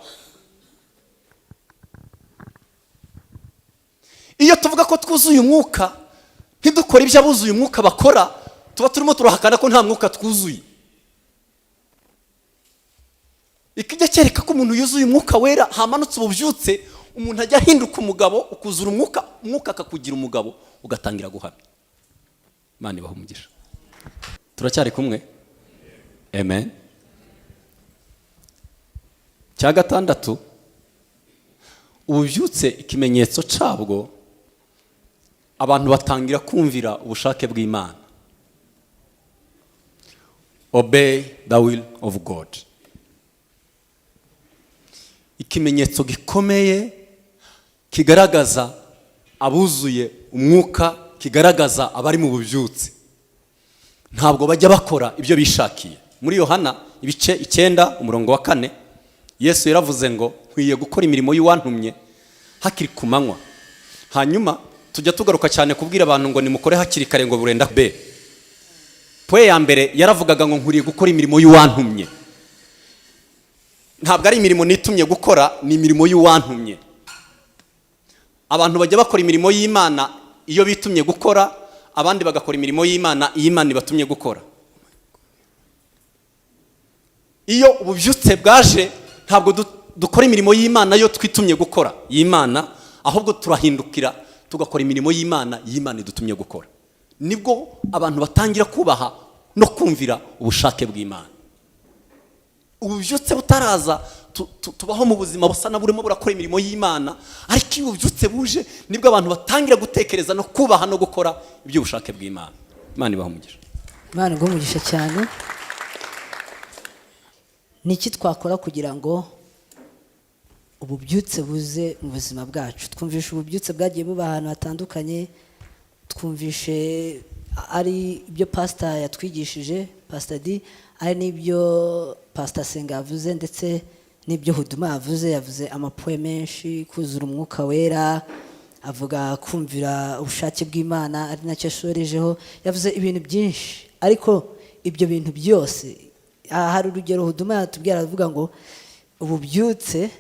Iyo tuvuga ko twuzuye Umwuka, Ntidukore ibyo abuzuye umwuka bakora, tuba turimo turahakana ko nta mwuka twuzuye. Ikijya cyereka ko umuntu yuzuye umwuka wera, hamanutse ububyutse, umuntu ajya ahinduka umugabo, ukuzura umwuka, umwuka akakugira umugabo, ugatangira guhamya. Imana ibaha umugisha. Turacyari kumwe, amen. Cya gatandatu, ububyutse ikimenyetso cyabwo, abantu batangira kumvira ubushake bw'Imana, obey the will of God. Ikimenyetso gikomeye kigaragaza abuzuye umwuka, kigaragaza abari mu bubyutse, ntabwo bajya bakora ibyo bishakiye. Muri Yohana ibice 9 umurongo wa 4, Yesu yaravuze ngo: "Nkwiye gukora imirimo y'uwantumye hakiri ku manywa." Hanyuma tujya tugaruka cyane kubwira abantu ngo nimukore hakiri kare, ngo burenda be. Point ya mbere yaravugaga ngo: "Nkwiriye gukora imirimo y'uwantumye." Ntabwo ari imirimo nitumye gukora, ni imirimo y'uwantumye. Abantu bajya bakora imirimo y'Imana iyo bitumye gukora, abandi bagakora imirimo y'Imana iyo Imana ibatumye gukora. Iyo ububyutse bwaje, ntabwo dukora imirimo y'Imana yo twitumye gukora y'Imana, ahubwo turahindukira tugakora imirimo y'Imana y'Imana idutumye gukora. Nibwo abantu batangira kubaha no kumvira ubushake bw'Imana. Ububyutse butaraza, tubaho mu buzima busa na burimo burakora imirimo y'Imana, ariko iyo ububyutse buje, nibwo abantu batangira gutekereza no kubaha no gukora iby'ubushake bw'Imana. Imana ibaha umugisha. Imana iguhe umugisha cyane. Ni iki twakora kugira ngo ububyutse buze mu buzima bwacu? Twumvishe ububyutse bwagiye buba ahantu hatandukanye, twumvishe ari ibyo pasita yatwigishije, Pasita D, ari n'ibyo Pasita Senga yavuze, ndetse n'ibyo Huduma yavuze. Yavuze amapoints menshi: kuzura umwuka wera, avuga kumvira ubushake bw'Imana, ari nacyo ashorejeho. Yavuze ibintu byinshi, ariko ibyo bintu byose, aha hari urugero Huduma yatubwira, aravuga ngo ububyutse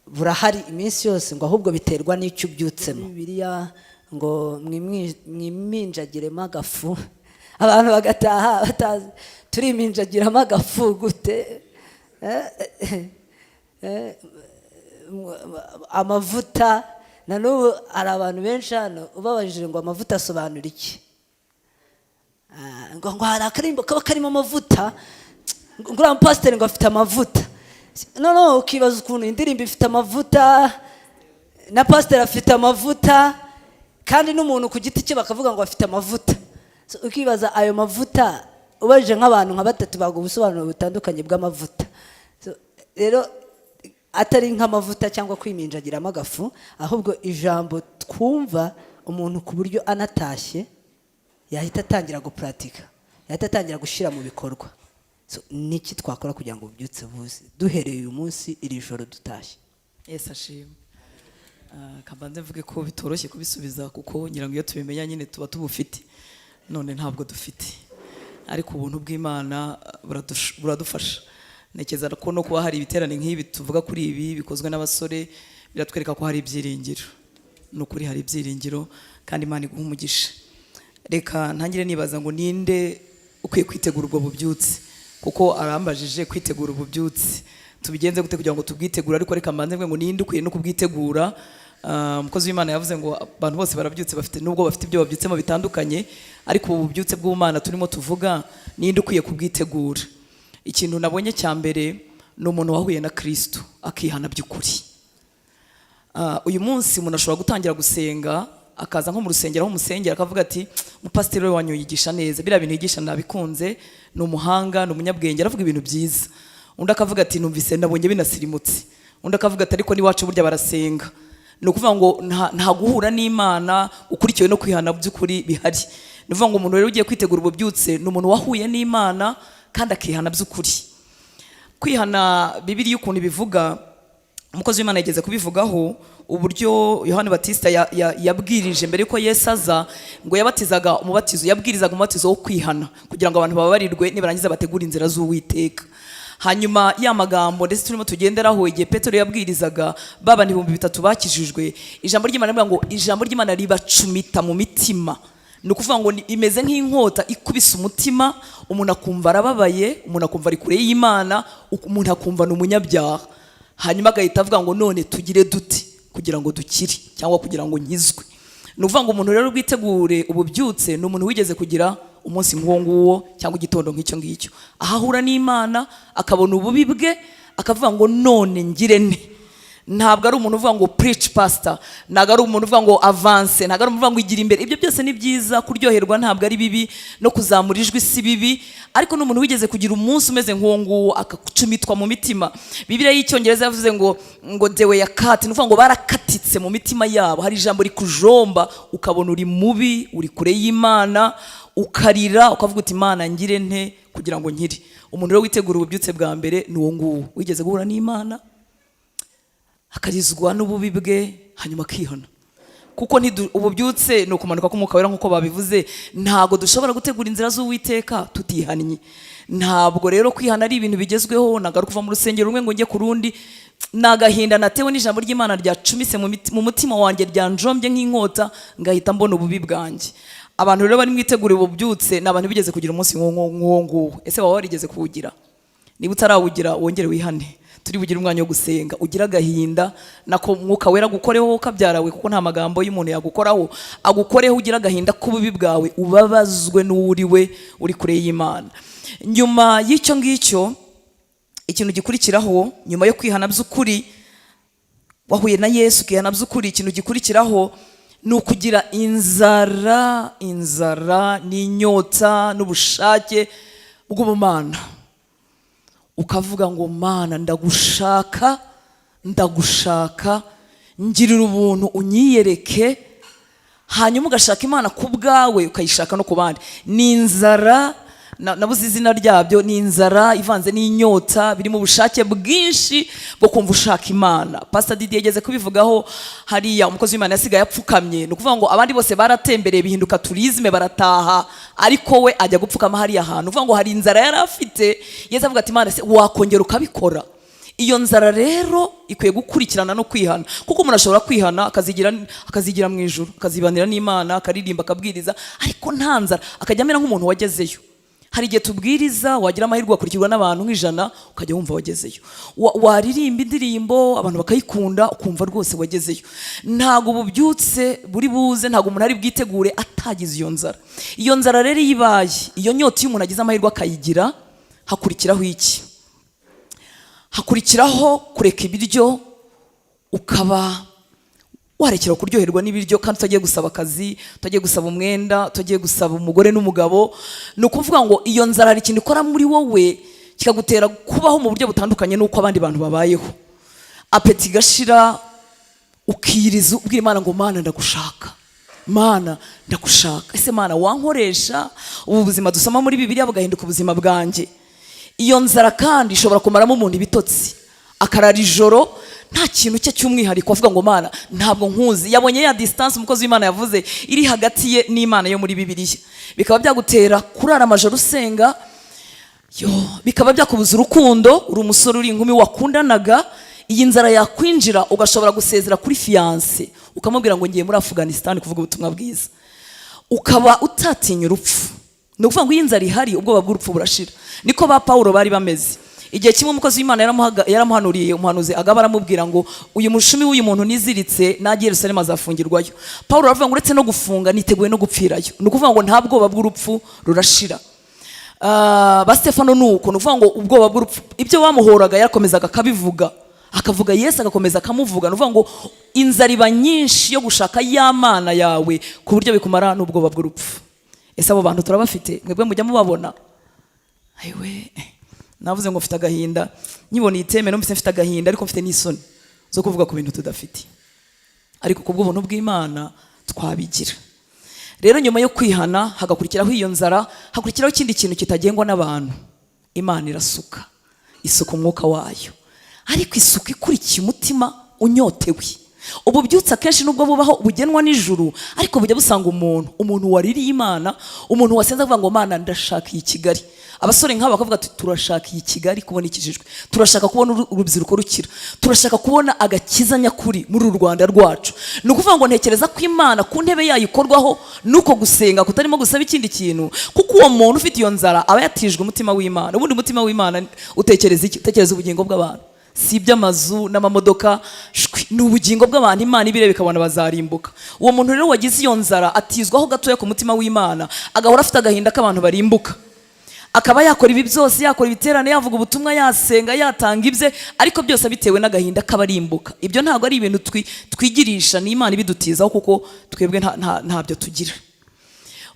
burahari iminsi yose, ngo ahubwo biterwa n'icyo ubyutsemo. Bibiliya ngo mwiminjagiremo agafu, abantu bagataha batazi turiminjagiramo agafu gute. Amavuta, na n'ubu hari abantu benshi hano ubabajije ngo amavuta asobanura iki, ngo hari akarimbo kaba karimo amavuta, ngo uriya mupasiteri ngo afite amavuta. Noneho ukibaza ukuntu indirimbo ifite amavuta na pasiteri afite amavuta, kandi n'umuntu ku giti cye bakavuga ngo afite amavuta. So, ukibaza ayo mavuta, ubajije nk'abantu nka batatu baguha ubusobanuro butandukanye bw'amavuta. So, rero atari nk'amavuta cyangwa kwiminjagiramo agafu, ahubwo ijambo twumva umuntu ku buryo anatashye yahita atangira gupuratika, yahita atangira gushyira mu bikorwa. So, niki twakora kugira ngo ububyutse buze duhereye uyu munsi, iri joro dutashye? Yesu ashimwe. Kabanze mvuge ko bitoroshye kubisubiza, kuko ngira ngo iyo tubimenya nyine tuba tubufite, none ntabwo dufite, ariko ubuntu bw'Imana buradufasha. Ntekereza ko no kuba hari ibiterane nk'ibi tuvuga kuri ibi bikozwe n'abasore, biratwereka ko hari ibyiringiro. Ni ukuri hari ibyiringiro, kandi Imana iguha umugisha. Reka ntangire nibaza ngo ninde ukwiye kwitegura ubwo bubyutse, kuko arambajije kwitegura ububyutse, tubigenze gute kugira ngo tubwitegure? Ariko reka mbanze mvuge ngo ninde ukwiye no kubwitegura. Umukozi w'Imana yavuze ngo abantu bose barabyutse, bafite, nubwo bafite ibyo babyutsemo bitandukanye, ariko ubu bubyutse bw'Ubumana turimo tuvuga, ninde ukwiye kubwitegura? Ikintu nabonye cya mbere ni umuntu wahuye na Kristo akihana by'ukuri. Uyu munsi umuntu ashobora gutangira gusenga, akaza nko mu rusengero aho umusengera, akavuga ati: "Umupasiteri we wanyu yigisha neza, biriya bintu yigisha nabikunze, ni umuhanga, ni umunyabwenge, aravuga ibintu byiza." Undi akavuga ati: "Numvise nabonye binasirimutse." Undi akavuga ati: "Ariko n'iwacu burya barasenga." Ni ukuvuga ngo nta guhura n'Imana ukurikiwe no kwihana by'ukuri bihari. Ni ukuvuga ngo umuntu rero ugiye kwitegura ububyutse ni umuntu wahuye n'Imana kandi akihana by'ukuri. Kwihana, Bibiliya ukuntu ibivuga, umukozi w'Imana yageze kubivugaho, uburyo Yohani Batista yabwirije mbere yuko Yesu aza, ngo yabatizaga umubatizo, yabwirizaga umubatizo wo kwihana kugira ngo abantu bababarirwe, nibarangiza bategure inzira z'Uwiteka. Hanyuma ya magambo ndetse turimo tugenderaho, igihe Petero yabwirizaga baba 3000 bakijijwe, ijambo ry'Imana rivuga ngo ijambo ry'Imana ribacumita mu mitima. Ni ukuvuga ngo imeze nk'inkota ikubise umutima, umuntu akumva arababaye, umuntu akumva ari kure y'Imana, umuntu akumva ni umunyabyaha, hanyuma agahita avuga ngo: "None tugire dute kugira ngo dukire cyangwa kugira ngo nkizwe?" Ni ukuvuga ngo umuntu rero bwitegure ububyutse ni umuntu wigeze kugira umunsi nk'uwo nguwo cyangwa igitondo nk'icyo ngicyo, aho ahura n'Imana akabona ububi bwe, akavuga ngo: "None ngire nte?" Ntabwo ari umuntu uvuga ngo: "Preach, pastor." Ntabwo ari umuntu uvuga ngo: "Avance." Ntabwo ari umuntu uvuga ngo: "Igira imbere." Ibyo byose ni byiza, kuryoherwa ntabwo ari bibi, no kuzamura ijwi si bibi, ariko ni umuntu wigeze kugira umunsi umeze nk'uwo nguwo, akacumitwa mu mitima. Bibiliya y'Icyongereza yavuze ngo "they were cut", ni ukuvuga ngo barakatitse mu mitima yabo. Hari ijambo rikujomba ukabona uri mubi, uri kure y'Imana, ukarira ukavuga uti: "Imana, ngire nte kugira ngo nkire?" Umuntu rero witegura ububyutse bwa mbere ni uwo nguwo wigeze guhura n'Imana, akarizwa n'ububi bwe, hanyuma akihana. Kuko ububyutse ni ukumanuka k'Umwuka Wera nk'uko babivuze. Ntabwo dushobora gutegura inzira z'Uwiteka tutihannye. Ntabwo rero kwihana ari ibintu bigezweho, ntabwo ari ukuva mu rusengero rumwe ngo njye ku rundi. Ni agahinda natewe n'ijambo ry'Imana ryacumise mu mutima wanjye, ryanjombye nk'inkota, ngahita mbona ububi bwanjye. Abantu rero bari mwitegura ububyutse ni abantu bigeze kugira umunsi nk'uwo nguwo. Ese waba warigeze kuwugira? Niba utarawugira, wongere wihane. Turi bugire umwanya wo gusenga, ugire agahinda nako Mwuka Wera agukoreho kabyarawe, kuko nta magambo y'umuntu yagukoraho. Agukoreho, ugire agahinda k'ububi bwawe, ubabazwe n'uwo we uri kure y'Imana. Nyuma y'icyo ngicyo, ikintu gikurikiraho nyuma yo kwihana by'ukuri, wahuye na Yesu ukihana by'ukuri, ikintu gikurikiraho ni ukugira inzara, inzara n'inyota n'ubushake bw'ubumana, ukavuga ngo: "Mana, ndagushaka, ndagushaka, ngirira ubuntu unyiyereke." Hanyuma ugashaka Imana ku bwawe, ukayishaka no ku bandi. Ni inzara nabuze izina ryabyo, ni inzara ivanze n'inyota, birimo ubushake bwinshi bwo kumva ushaka Imana. Pastor Didier yageze kubivugaho hariya, umukozi w'Imana yasigaye apfukamye. Ni ukuvuga ngo abandi bose baratembereye, bihinduka tourisme, barataha, ariko we ajya gupfukama hariya hantu. Uvuga ngo hari inzara yari afite. Yesu avuga ati: "Imana, se wakongera ukabikora?" Iyo nzara rero ikwiye gukurikirana no kwihana, kuko umuntu ashobora kwihana akazigira mu ijuru, akazibanira n'Imana, akaririmba, akabwiriza, ariko nta nzara, akajya amera nk'umuntu wagezeyo. Hari igihe tubwiriza, wagira amahirwe ugakurikirwa n'abantu nk'100, ukajya wumva wagezeyo. Waririmba indirimbo abantu bakayikunda, ukumva rwose wagezeyo. Ntabwo ububyutse buri buze, ntabwo umuntu ari bwitegure atagize iyo nzara. Iyo nzara rero iyo ibaye, iyo nyota, iyo umuntu agize amahirwe akayigira, hakurikiraho iki? Hakurikiraho kureka ibiryo, ukaba warekera kuryoherwa n'ibiryo, kandi utagiye gusaba akazi, utagiye gusaba umwenda, utagiye gusaba umugore n'umugabo. Ni ukuvuga ngo iyo nzara hari ikintu ikora muri wowe, kikagutera kubaho mu buryo butandukanye n'uko abandi bantu babayeho. Appétit igashira, ukiyiriza, ubwira Imana ngo: "Mana, ndagushaka, Mana, ndagushaka. Ese Mana, wankoresha ubu buzima dusoma muri Bibiliya bugahinduka ubuzima bwanjye?" Iyo nzara kandi ishobora kumaramo umuntu ibitotsi, akarara ijoro nta kintu cye cy'umwihariko, avuga ngo: "Mana, ntabwo nkuzi." Yabonye ya distance umukozi w'Imana yavuze iri hagati ye n'Imana yo muri Bibiliya, bikaba byagutera kurara amajoro usenga. Yo, bikaba byakubuza urukundo. Uri umusore, uri inkumi, wakundanaga, iyi nzara yakwinjira ugashobora gusezera kuri fiancé, ukamubwira ngo: "Ngiye muri Afghanistan kuvuga ubutumwa bwiza." Ukaba utatinya urupfu. Ni ukuvuga ngo iyo inzara ihari, ubwoba bw'urupfu burashira. Niko ba Pawulo bari bameze. Igihe kimwe umukozi w'Imana yaramuhanuriye, umuhanuzi Agaba aramubwira ngo: "Uyu mushumi w'uyu muntu niziritse, najya i Yerusalemu azafungirwayo." Pawulo aravuga ngo: "Uretse no gufunga, niteguye no gupfirayo." Ni ukuvuga ngo nta bwoba bw'urupfu, rurashira. Ba Stefano ni uko. Ni ukuvuga ngo ubwoba bw'urupfu, ibyo bamuhoraga yarakomezaga akabivuga, akavuga Yesu, agakomeza akamuvuga. Ni ukuvuga ngo inzara iba nyinshi yo gushaka ya Mana yawe ku buryo bikumara n'ubwoba bw'urupfu. Ese abo bantu turabafite? Mwebwe mujya mubabona? Ayiwe, navuze ngo mfite agahinda nkibona iyi thème. Numvise mfite agahinda, ariko mfite n'isoni zo kuvuga ku bintu tudafite, ariko ku bw'ubuntu bw'Imana twabigira. Rero nyuma yo kwihana hagakurikiraho iyo nzara, hakurikiraho ikindi kintu kitagengwa n'abantu. Imana irasuka, isuka Umwuka wayo, ariko isuka ikurikiye umutima unyotewe. Ububyutse akenshi nubwo bubaho bugenwa n'ijuru, ariko bujya busanga umuntu waririye Imana, umuntu wasenze avuga ngo: "Mana, ndashaka iyi Kigali." Abasore nk'aba bakavuga ati: "Turashaka iyi Kigali kubona ikijijwe, turashaka kubona urubyiruko rukira, turashaka kubona agakiza nyakuri muri uru Rwanda rwacu." Ni ukuvuga ngo ntekereza ko Imana ku ntebe yayo ikorwaho nuko gusenga kutarimo gusaba ikindi kintu, kuko uwo muntu ufite iyo nzara aba yatijwe umutima w'Imana. Ubundi umutima w'Imana utekereza iki? Utekereza ubugingo bw'abantu, si iby'amazu n'amamodoka, shwi, ni ubugingo bw'abantu. Imana ibireba ikabona bazarimbuka. Uwo muntu rero wagize iyo nzara atizwaho gatoya ku mutima w'Imana, agahora afite agahinda k'abantu barimbuka, akaba yakora ibi byose, yakora ibiterane, yavuga ubutumwa, yasenga, yatanga ibye, ariko byose bitewe n'agahinda k'abarimbuka. Ibyo ntabwo ari ibintu twigirisha, ni Imana ibidutizaho, kuko twebwe ntabyo tugira.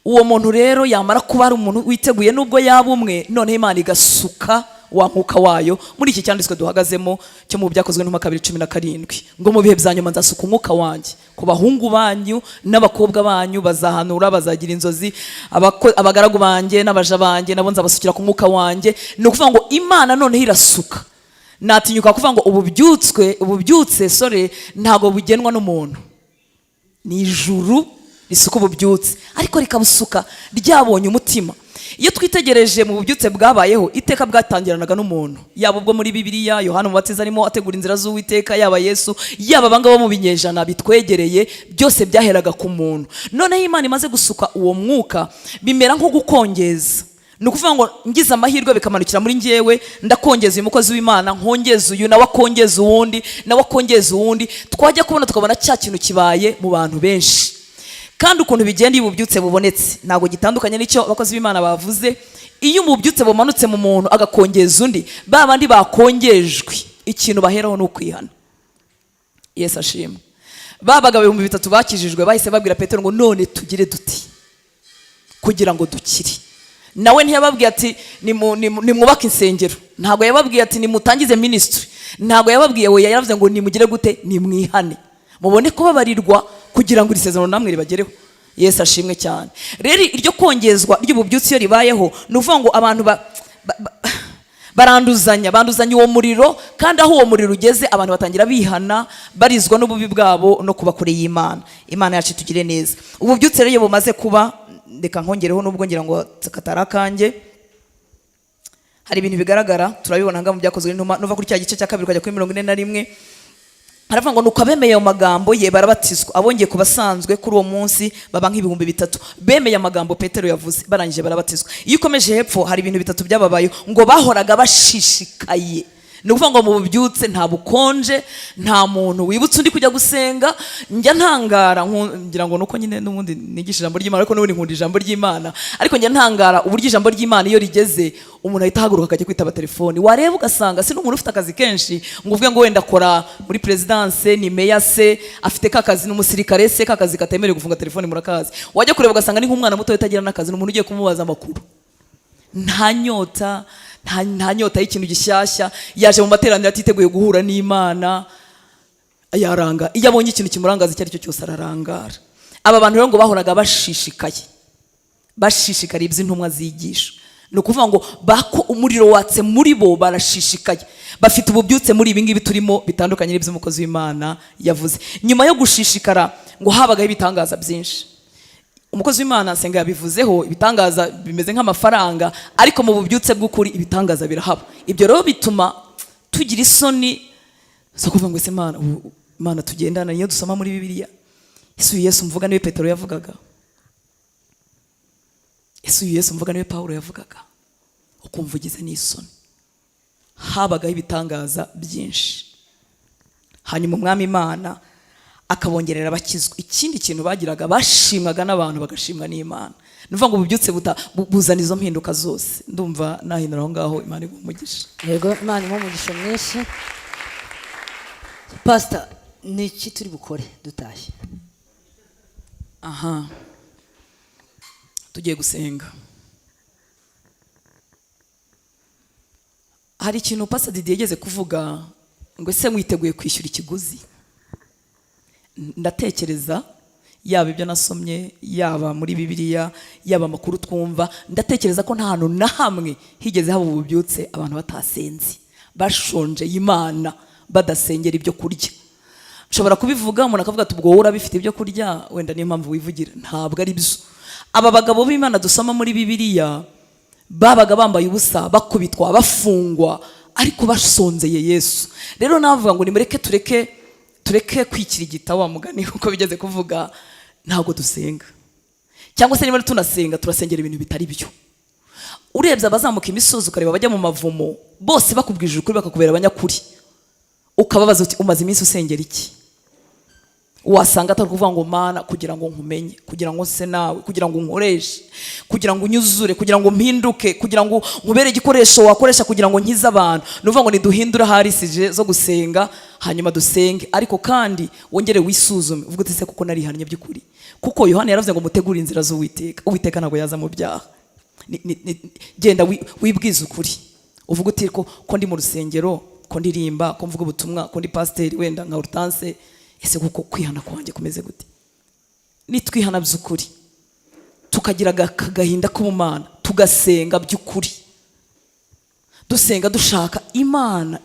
Uwo muntu rero yamara kuba ari umuntu witeguye, nubwo yaba umwe, noneho Imana igasuka wa mwuka wayo muri iki cyanditswe duhagazemo cyo mu Byakozwe n'Intumwa 2:17, ngo: "Mu bihe bya nyuma nzasuka umwuka wanjye ku bahungu banyu n'abakobwa banyu, bazahanura, bazagira inzozi, abagaragu banjye n'abaja banjye nabo nzabasukira ku mwuka wanjye." Ni ukuvuga ngo Imana noneho irasuka. Natinyuka kuvuga ngo ububyutse, sore, ntabwo bugenwa n'umuntu, ni ijuru risuka ububyutse, ariko rikabusuka ryabonye umutima. Iyo twitegereje mu bubyutse bwabayeho, iteka bwatangiranaga n'umuntu, yaba ubwo muri Bibiliya Yohana Umubatiza arimo ategura inzira z'Uwiteka, yaba Yesu, yaba abangaba mu binyejana bitwegereye, byose byaheraga ku muntu. Noneho Imana imaze gusuka uwo mwuka, bimera nko gukongeza. Ni ukuvuga ngo ngize amahirwe bikamanukira muri njyewe, ndakongeza uyu mukozi w'Imana, nkongeza uyu, nawe akongeza uwundi, nawe akongeza uwundi, twajya kubona tukabona cya kintu kibaye mu bantu benshi. Kandi ukuntu bigenda iyo ububyutse bubonetse ntabwo gitandukanye n'icyo abakozi b'Imana bavuze. Iyo ububyutse bumanutse mu muntu agakongeza undi, ba bandi bakongejwe ikintu baheraho ni ukwihana. Yesu ashimwe. Ba bagabo 3000 bakijijwe bahise babwira Petero ngo: "None tugire duti kugira ngo dukire?" Nawe ntiyababwiye ati: "Nimwubake insengero." Ntabwo yababwiye ati: "Nimutangize ministry." Ntabwo yababwiye we. Yaravuze ngo: "Nimugire gute? Nimwihane mubone kubabarirwa, kugira ngo iri sezerano namwe ribagereho." Yesu ashimwe cyane. Rero iryo kongezwa ry'ububyutse iyo ribayeho, ni ukuvuga ngo abantu baranduzanya, banduzanya uwo muriro, kandi aho uwo muriro ugeze abantu batangira bihana, barizwa n'ububi bwabo no kuba kure y'Imana. Imana yacu itugire neza. Ububyutse rero iyo bumaze kuba, reka nkongereho, nubwo ngira ngo katari akanjye, hari ibintu bigaragara. Turabibona ngaha mu Byakozwe n'Intumwa, nuva kuri cya gice cya kabiri ukajya kuri 41, haravuga ngo: "Nuko abemeye ayo magambo ye barabatizwa, abongeye ku basanzwe kuri uwo munsi baba nk'3000." Bemeye amagambo Petero yavuze, barangije barabatizwa. Iyo ukomeje hepfo hari ibintu bitatu byababayeho, ngo bahoraga bashishikaye. Ni ukuvuga ngo mu bubyutse nta bukonje, nta muntu wibutse undi kujya gusenga. Njya ntangara, ngira ngo nuko nyine n'ubundi nigisha ijambo ry'Imana, ariko n'ubundi nkunda ijambo ry'Imana, ariko njya ntangara uburyo ijambo ry'Imana iyo rigeze umuntu ahita ahaguruka akajya kwitaba telefoni. Wareba ugasanga si n'umuntu ufite akazi kenshi, ngo uvuge ngo wenda akora muri perezidanse, ni meya se, afite ka kazi, ni umusirikare se, ka kazi katemerewe gufunga telefoni murakazi. Wajya kureba ugasanga ni nk'umwana muto utagira n'akazi, ni umuntu ugiye kumubaza amakuru. Nta nyota, nta nyota y'ikintu gishyashya. Yaje mu materaniro atiteguye guhura n'Imana, yaranga. Iyo abonye ikintu kimurangaza icyo ari cyo cyose ararangara. Aba bantu rero ngo bahoraga bashishikaye, bashishikariye iby'intumwa zigisha. Ni ukuvuga ngo bako umuriro watse muri bo, barashishikaye, bafite ububyutse muri ibi ngibi turimo, bitandukanye n'iby'umukozi w'Imana yavuze. Nyuma yo gushishikara ngo habagaho ibitangaza byinshi. Umukozi w'Imana nsenga yabivuzeho, ibitangaza bimeze nk'amafaranga, ariko mu bubyutse bw'ukuri ibitangaza birahaba. Ibyo rero bituma tugira isoni zo kuvuga ngo: "Ese Imana, ubu Imana tugendana niyo dusoma muri Bibiliya? Ese uyu Yesu mvuga niwe Petero yavugaga? Ese uyu Yesu mvuga niwe Pawulo yavugaga?" Ukumva ugize n'isoni. Habagaho ibitangaza byinshi, hanyuma Umwami Imana akabongerera abakizwa. Ikindi kintu bagiraga, bashimwaga n'abantu, bagashimwa n'Imana. Ni ukuvuga ngo ububyutse buzana izo mpinduka zose. Ndumva nahindura aho ngaho. Imana iguha umugisha. Yego, Imana imuhe umugisha mwinshi. Pasita, ni iki turi bukore dutashye? Aha tugiye gusenga. Hari ikintu Pastor Didier yigeze kuvuga ngo: "Ese mwiteguye kwishyura ikiguzi?" Ndatekereza yaba ibyo nasomye, yaba muri Bibiliya, yaba amakuru twumva, ndatekereza ko nta hantu na hamwe higeze haba ububyutse abantu batasenze, bashonje Imana, badasengera ibyo kurya. Nshobora kubivuga, umuntu akavuga ati: "Ubwo wowe urabifite ibyo kurya, wenda niyo mpamvu wivugira." Ntabwo ari byo. Aba bagabo b'Imana dusoma muri Bibiliya babaga bambaye ubusa, bakubitwa, bafungwa, ariko basonzeye Yesu. Rero navuga ngo nimureke tureke kwikirigita wa mugani, uko bigeze kuvuga, ntabwo dusenga, cyangwa se niba tunasenga, turasengera ibintu bitari byo. Urebye abazamuka imisozi, ukareba abajya mu mavumo, bose bakubwije ukuri, bakakubera abanyakuri, ukababaza uti: "Umaze iminsi usengera iki?" Wasanga atari ukuvuga ngo: "Mana, kugira ngo nkumenye, kugira ngo nse nawe, kugira ngo unkoreshe, kugira ngo unyuzure, kugira ngo mpinduke, kugira ngo nkubere igikoresho wakoresha kugira ngo nkize abantu." Ni ukuvuga ngo niduhindure ahari sujet zo gusenga, hanyuma dusenge, ariko kandi wongere wisuzume, uvuge uti: "Se kuko narihannye by'ukuri?" Kuko Yohani yaravuze ngo: "Mutegure inzira z'Uwiteka." Uwiteka ntabwo yaza mu byaha. Genda wibwize ukuri, uvuge uti: Ko ndi mu rusengero, ko ndirimba, ko mvuga ubutumwa, ko ndi pasiteri wenda nka Hortense, ese kuko kwihana kwanjye kumeze gute?" Nitwihana by'ukuri, tukagira agahinda k'ubumana, tugasenga by'ukuri, dusenga dushaka Imana,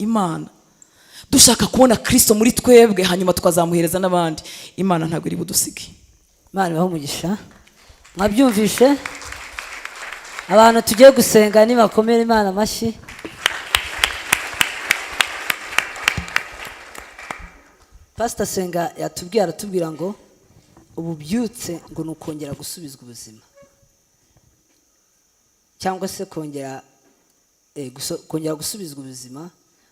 dushaka kubona Kirisito muri twebwe, hanyuma tukazamuhereza n'abandi, Imana ntabwo iri budusige. Imana ibahe umugisha. Mwabyumvishe? Abantu tugiye gusenga nibakomere Imana amashyi. Pasita Senga yatubwiye, aratubwira ngo ububyutse ngo ni ukongera gusubizwa ubuzima, cyangwa se kongera gusubizwa ubuzima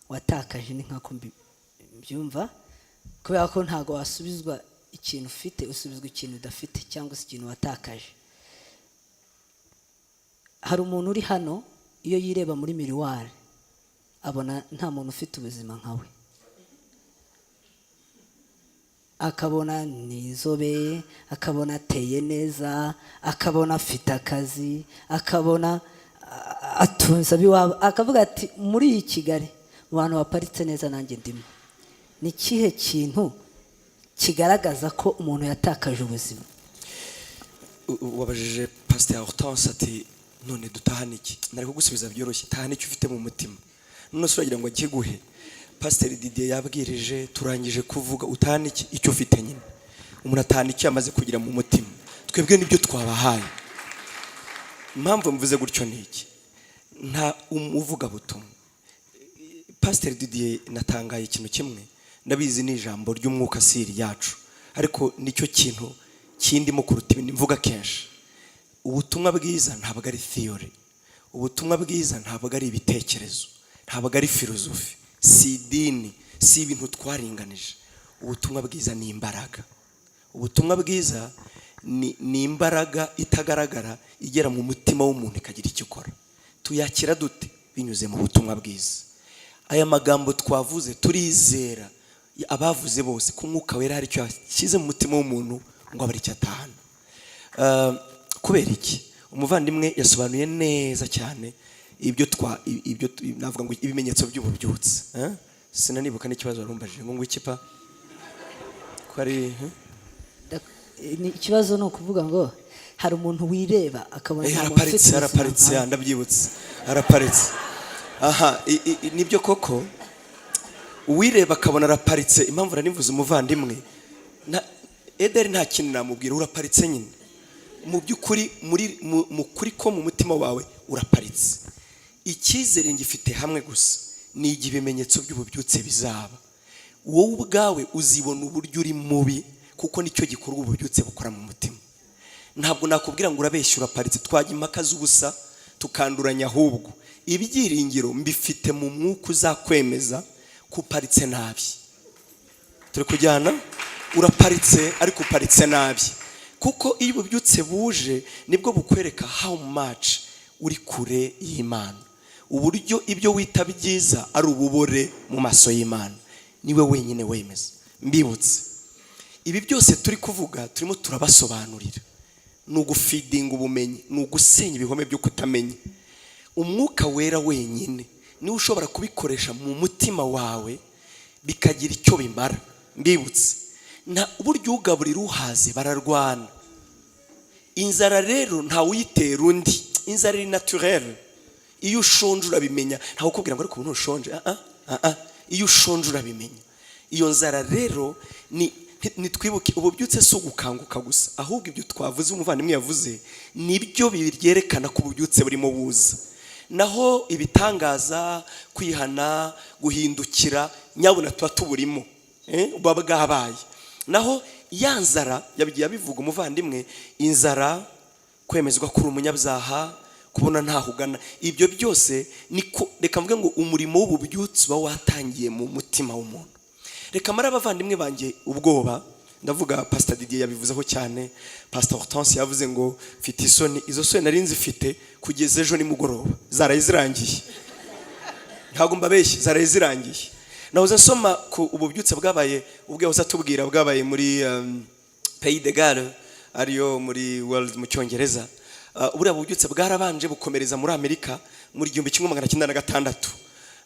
watakaje. Ni nk'ako mbyumva, kubera ko ntabwo wasubizwa ikintu ufite, usubizwa ikintu udafite cyangwa se ikintu watakaje. Hari umuntu uri hano, iyo yireba muri miroir abona nta muntu ufite ubuzima nka we, akabona ni inzobe, akabona ateye neza, akabona afite akazi, akabona atunze ab'iwabo, akavuga ati: "Muri iyi Kigali, mu bantu baparitse neza, nanjye ndimo." Ni ikihe kintu kigaragaza ko umuntu yatakaje ubuzima? Wabajije Pasiteri Hortense ati: "None dutahane iki?" Nari kugusubiza byoroshye: tahane icyo ufite mu mutima. None se uragira ngo akiguhe? Pasiteri Didier yabwirije, turangije kuvuga. Utahane iki? Icyo ufite nyine. Umuntu atahana icyo yamaze kugira mu mutima. Twebwe nibyo twabahaye. Impamvu mvuze gutyo ni iki? Nta umuvugabutumwa, Pasiteri Didier, natangaye ikintu kimwe. Ndabizi ni ijambo ry'umwuka, siri yacu, ariko nicyo kintu kindimo kuruta ibindi mvuga kenshi. Ubutumwa bwiza ntabwo ari theory, ubutumwa bwiza ntabwo ari ibitekerezo, ntabwo ari filozofi, si idini, si ibintu twaringanije. Ubutumwa bwiza ni imbaraga. Ubutumwa bwiza ni imbaraga itagaragara igera mu mutima w'umuntu ikagira icyo ikora. Tuyakira dute? Binyuze mu butumwa bwiza. Aya magambo twavuze, turizera abavuze bose ko Umwuka Wera hari icyo yashyize mu mutima w'umuntu ngo abe icyo atahana. Kubera iki? Umuvandimwe yasobanuye neza cyane ibyo navuga ngo ibimenyetso by'ububyutse, eh? Sinanibuka n'ikibazo warumbajije ngo iki pa ko ari, eh? Ikibazo ni ukuvuga ngo hari umuntu wireba akabona nta muntu ufite Araparitse. ubuzima Araparitse. nkawe. Ndabyibutse, araparitse. Aha, nibyo koko, uwireba akabona araparitse. Impamvu nanivuze umuvandimwe na Ederi, nta kintu namubwira, uraparitse nyine. Mu by'ukuri, muri mu kuri ko mu mutima wawe uraparitse. Icyizere ngifite hamwe gusa, ni igihe ibimenyetso by'ububyutse bizaba, wowe ubwawe uzibona uburyo uri mubi, kuko nicyo gikorwa ububyutse bukora mu mutima. Ntabwo nakubwira ngo urabeshya, uraparitse, twajya impaka z'ubusa, tukanduranya. Ahubwo ibyiringiro mbifite mu mwuka uzakwemeza ko uparitse nabi. Turi kujyana? Uraparitse, ariko uparitse nabi, kuko iyo ububyutse buje nibwo bukwereka how much uri kure y'Imana, uburyo ibyo wita byiza ari ububore mu maso y'Imana. Niwe wenyine wemeza. Mbibutse, ibi byose turi kuvuga, turimo turabasobanurira, ni ugufeedinga ubumenyi, ni ugusenya ibihome byo kutamenya. Umwuka Wera wenyine niwe ushobora kubikoresha mu mutima wawe bikagira icyo bimara. Mbibutse, nta uburyo ugaburira uhaze bararwana. Inzara rero ntawe uyitera undi. Inzara iri naturelle. Iyo ushonje urabimenya, ntawe ukubwira ngo: "Ariko ubu ntushonje?" Ah, ah, ah, ah. Iyo ushonje urabimenya. Iyo nzara rero ni nitwibuke, ububyutse si ugukanguka gusa, ahubwo ibyo twavuze, umuvandimwe yavuze, nibyo byerekana ko ububyutse burimo buza. Naho ibitangaza, kwihana, guhindukira, nyabuna tuba tuburimo, buba bwabaye. Naho ya nzara yabigiye abivuga umuvandimwe, inzara, kwemezwa ko uri umunyabyaha, kubona ntaho ugana, ibyo byose niko reka mvuge ngo umurimo w'ububyutse uba watangiye mu mutima w'umuntu. Reka mare abavandimwe banjye ubwoba. Ndavuga Pastor Didier yabivuzeho cyane, Pastor Hortense yavuze ngo mfite isoni. Izo soni nari nzifite kugeza ejo nimugoroba, zaraye zirangiye. Ntabwo mbabeshye, zaraye zirangiye. Nahoze nsoma ku ububyutse bwabaye, ubwo yahoze atubwira, bwabaye muri Pays de Galles, ariyo muri Wales mu Cyongereza. Buriya bubyutse bwarabanje bukomereza muri Amerika muri 1906.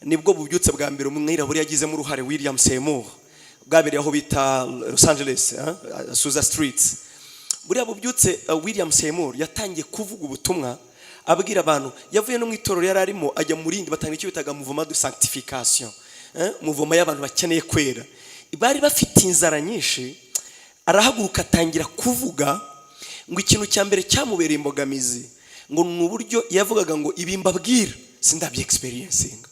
Nibwo bubyutse bwa mbere umwirabura yagizemo uruhare, William Seymour. Bwabereye aho bita Los Angeles, Azusa Street. Buriya bubyutse, William Seymour yatangiye kuvuga ubutumwa, abwira abantu. Yavuye no mu itorero yari arimo ajya mu rindi, batanga icyo bitaga mouvement de sanctification, mouvement y'abantu bakeneye kwera, bari bafite inzara nyinshi. Arahaguruka atangira kuvuga ngo ikintu cya mbere cyamubereye imbogamizi ngo ni uburyo yavugaga ngo ibi mbabwira sindabye experiencinga,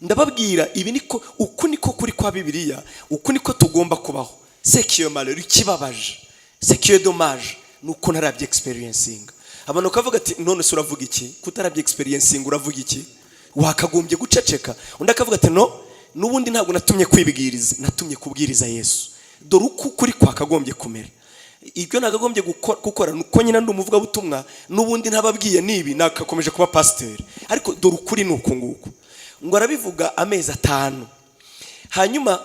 ndababwira ibi niko, uku niko kuri kwa Bibiliya, uku niko tugomba kubaho. Ce qui est malheureux, ikibabaje, ce qui est dommage, ni uko ntarabye experiencinga. Abantu bakavuga ati: "None se uravuga iki kutarabye experiencinga? Uravuga iki? Wakagombye guceceka." Undi akavuga ati: "No, n'ubundi ntabwo natumye kwibwiriza, natumye kubwiriza Yesu. Dore uko ukuri kwakagombye kumera. Ibyo nakagombye gukora nuko nyine ndi umuvugabutumwa, n'ubundi ntababwiye nibi nakakomeje kuba pasiteri, ariko dore ukuri ni uku nguku." Ngo arabivuga amezi 5. Hanyuma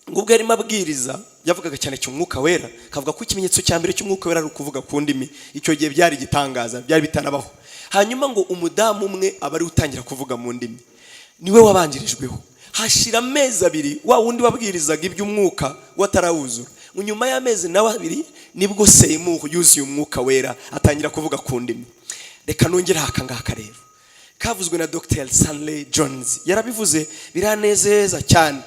ngo ubwo yarimo abwiriza, yavugaga cyane cy'Umwuka Wera, akavuga ko ikimenyetso cya mbere cy'Umwuka Wera ari ukuvuga ku ndimi. Icyo gihe byari igitangaza, byari bitanabaho. Hanyuma ngo umudamu umwe aba ari utangira kuvuga mu ndimi, niwe wabanjirijweho. Hashira amezi 2, wa wundi wabwirizaga iby'umwuka watarawuzura. Nyuma y'amezi nawe 2 nibwo Seymour yuzuye Umwuka Wera, atangira kuvuga ku ndimi. Reka nongere aka ngaka rero kavuzwe na Dr Stanley Jones, yarabivuze biranezeza cyane.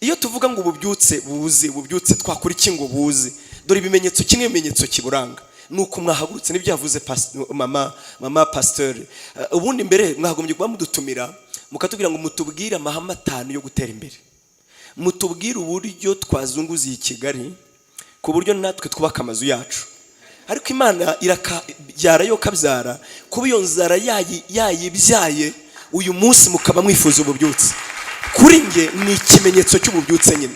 Iyo tuvuga ngo ububyutse buze, ububyutse twakora iki ngo buze? Dore ibimenyetso. Kimwe ibimenyetso kiburanga ni uko mwahagurutse, nibyo yavuze mama pasteur. Ubundi mbere mwagombye kuba mudutumira, mukatubwira ngo mutubwire amahame 5 yo gutera imbere, mutubwire uburyo twazunguza iyi Kigali ku buryo natwe twubaka amazu yacu. Ariko Imana irakabyara yo kabyara, kuba iyo nzara yayibyaye uyu munsi mukaba mwifuza ububyutse, kuri nge ni ikimenyetso cy'ububyutse nyine.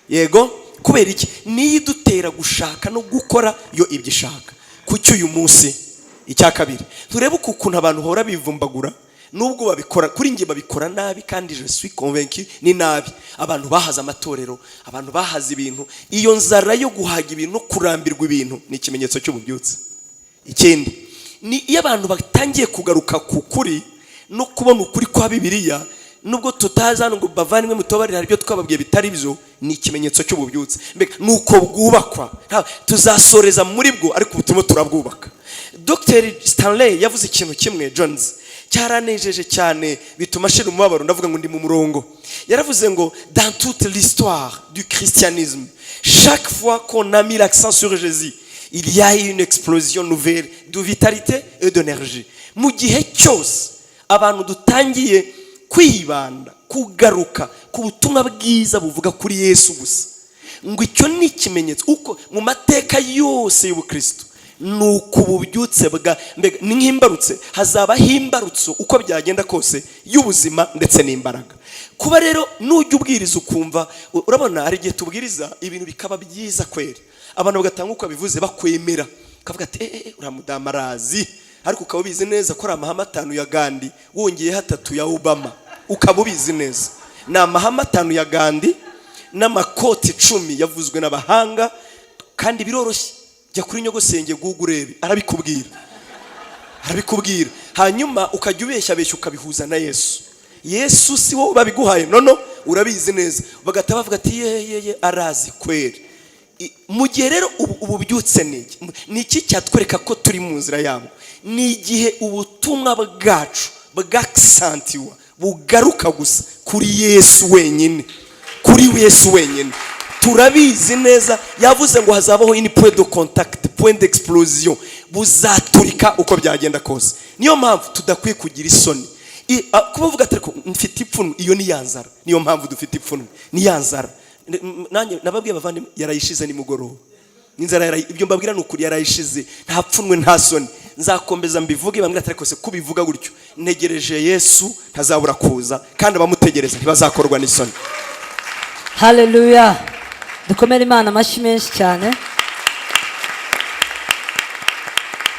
Yego, kubera iki? Niyo idutera gushaka no gukora yo ibyo ishaka. Kuki uyu munsi? Icya kabiri, turebe uku ukuntu abantu bahora bivumbagura, nubwo babikora, kuri njye babikora nabi, kandi je suis convaincu ni nabi. Abantu bahaze amatorero, abantu bahaze ibintu. Iyo nzara yo guhaga ibintu no kurambirwa ibintu ni ikimenyetso cy'ububyutse. Ikindi ni iyo abantu batangiye kugaruka ku kuri no kubona ukuri kwa Bibiliya, nubwo tutazi hano ngo bavandimwe mutobarira, hari ibyo twababwiye bitari byo, ni ikimenyetso cy'ububyutse. Mbega ni uko bwubakwa. Tuzasoreza muri bwo, ariko ubu turimo turabwubaka. Dr Stanley yavuze ikintu kimwe, Jones, cyaranejeje cyane, bituma ashira umubabaro, ndavuga ngo ndi mu murongo. Yaravuze ngo: "Dans toute l'histoire du christianisme, chaque fois qu'on a mis l'accent sur Jésus, il y a eu une explosion nouvelle de vitalité et d'énergie." Mu gihe cyose abantu dutangiye kwibanda, kugaruka ku butumwa bwiza buvuga kuri Yesu gusa, ngo icyo ni ikimenyetso uko mu mateka yose y'ubukristo ni uku bubyutse bwa mbega ni nk'imbarutse, hazabaho imbarutso uko byagenda kose y'ubuzima ndetse n'imbaraga. Kuba rero nujya ubwiriza ukumva, urabona hari igihe tubwiriza ibintu bikaba byiza kweri, abantu bagatanga uko babivuze, bakwemera, ukavuga ati: "Eh, uriya mudamu arazi." Ariko ukaba ubizi neza ko ari amahame 5 ya Gandhi wongeyeho 3 ya Obama. Ukaba ubizi neza ni amahame 5 ya Gandhi n'amakoti 10 yavuzwe n'abahanga. Kandi biroroshye, jya kuri nyogosenge Google urebe, arabikubwira, arabikubwira. Hanyuma ukajya ubeshya beshya, ukabihuza na Yesu. Yesu si wowe babiguhaye, nono urabizi neza. Bagahita bavuga ati: "Ye ye ye, arazi kweri." Mu gihe rero ubu ububyutse ni iki? Ni iki cyatwereka ko turi mu nzira yabo? Ni igihe ubutumwa bwacu bwakisantiwa, bugaruka gusa kuri Yesu wenyine. Kuri Yesu wenyine. Turabizi neza, yavuze ngo hazabaho ini point de contact, point d'explosion, buzaturika uko byagenda kose. Niyo mpamvu tudakwiye kugira isoni. Kuba uvuga ati: "Ariko mfite ipfunwe," iyo ni ya nzara. Niyo mpamvu dufite ipfunwe, ni ya nzara. Nanjye nababwiye, abavandimwe, yarayishize nimugoroba n'inzara ibyo mbabwira ni ukuri, yarayishize. Nta pfunwe, nta soni. Nzakomeza mbivuge, bambwira ati: "Ariko se kubivuga gutyo?" Ntegereje Yesu, ntazabura kuza, kandi abamutegereza ntibazakorwa n'isoni. Haleluya! Dukomere Imana amashyi menshi cyane.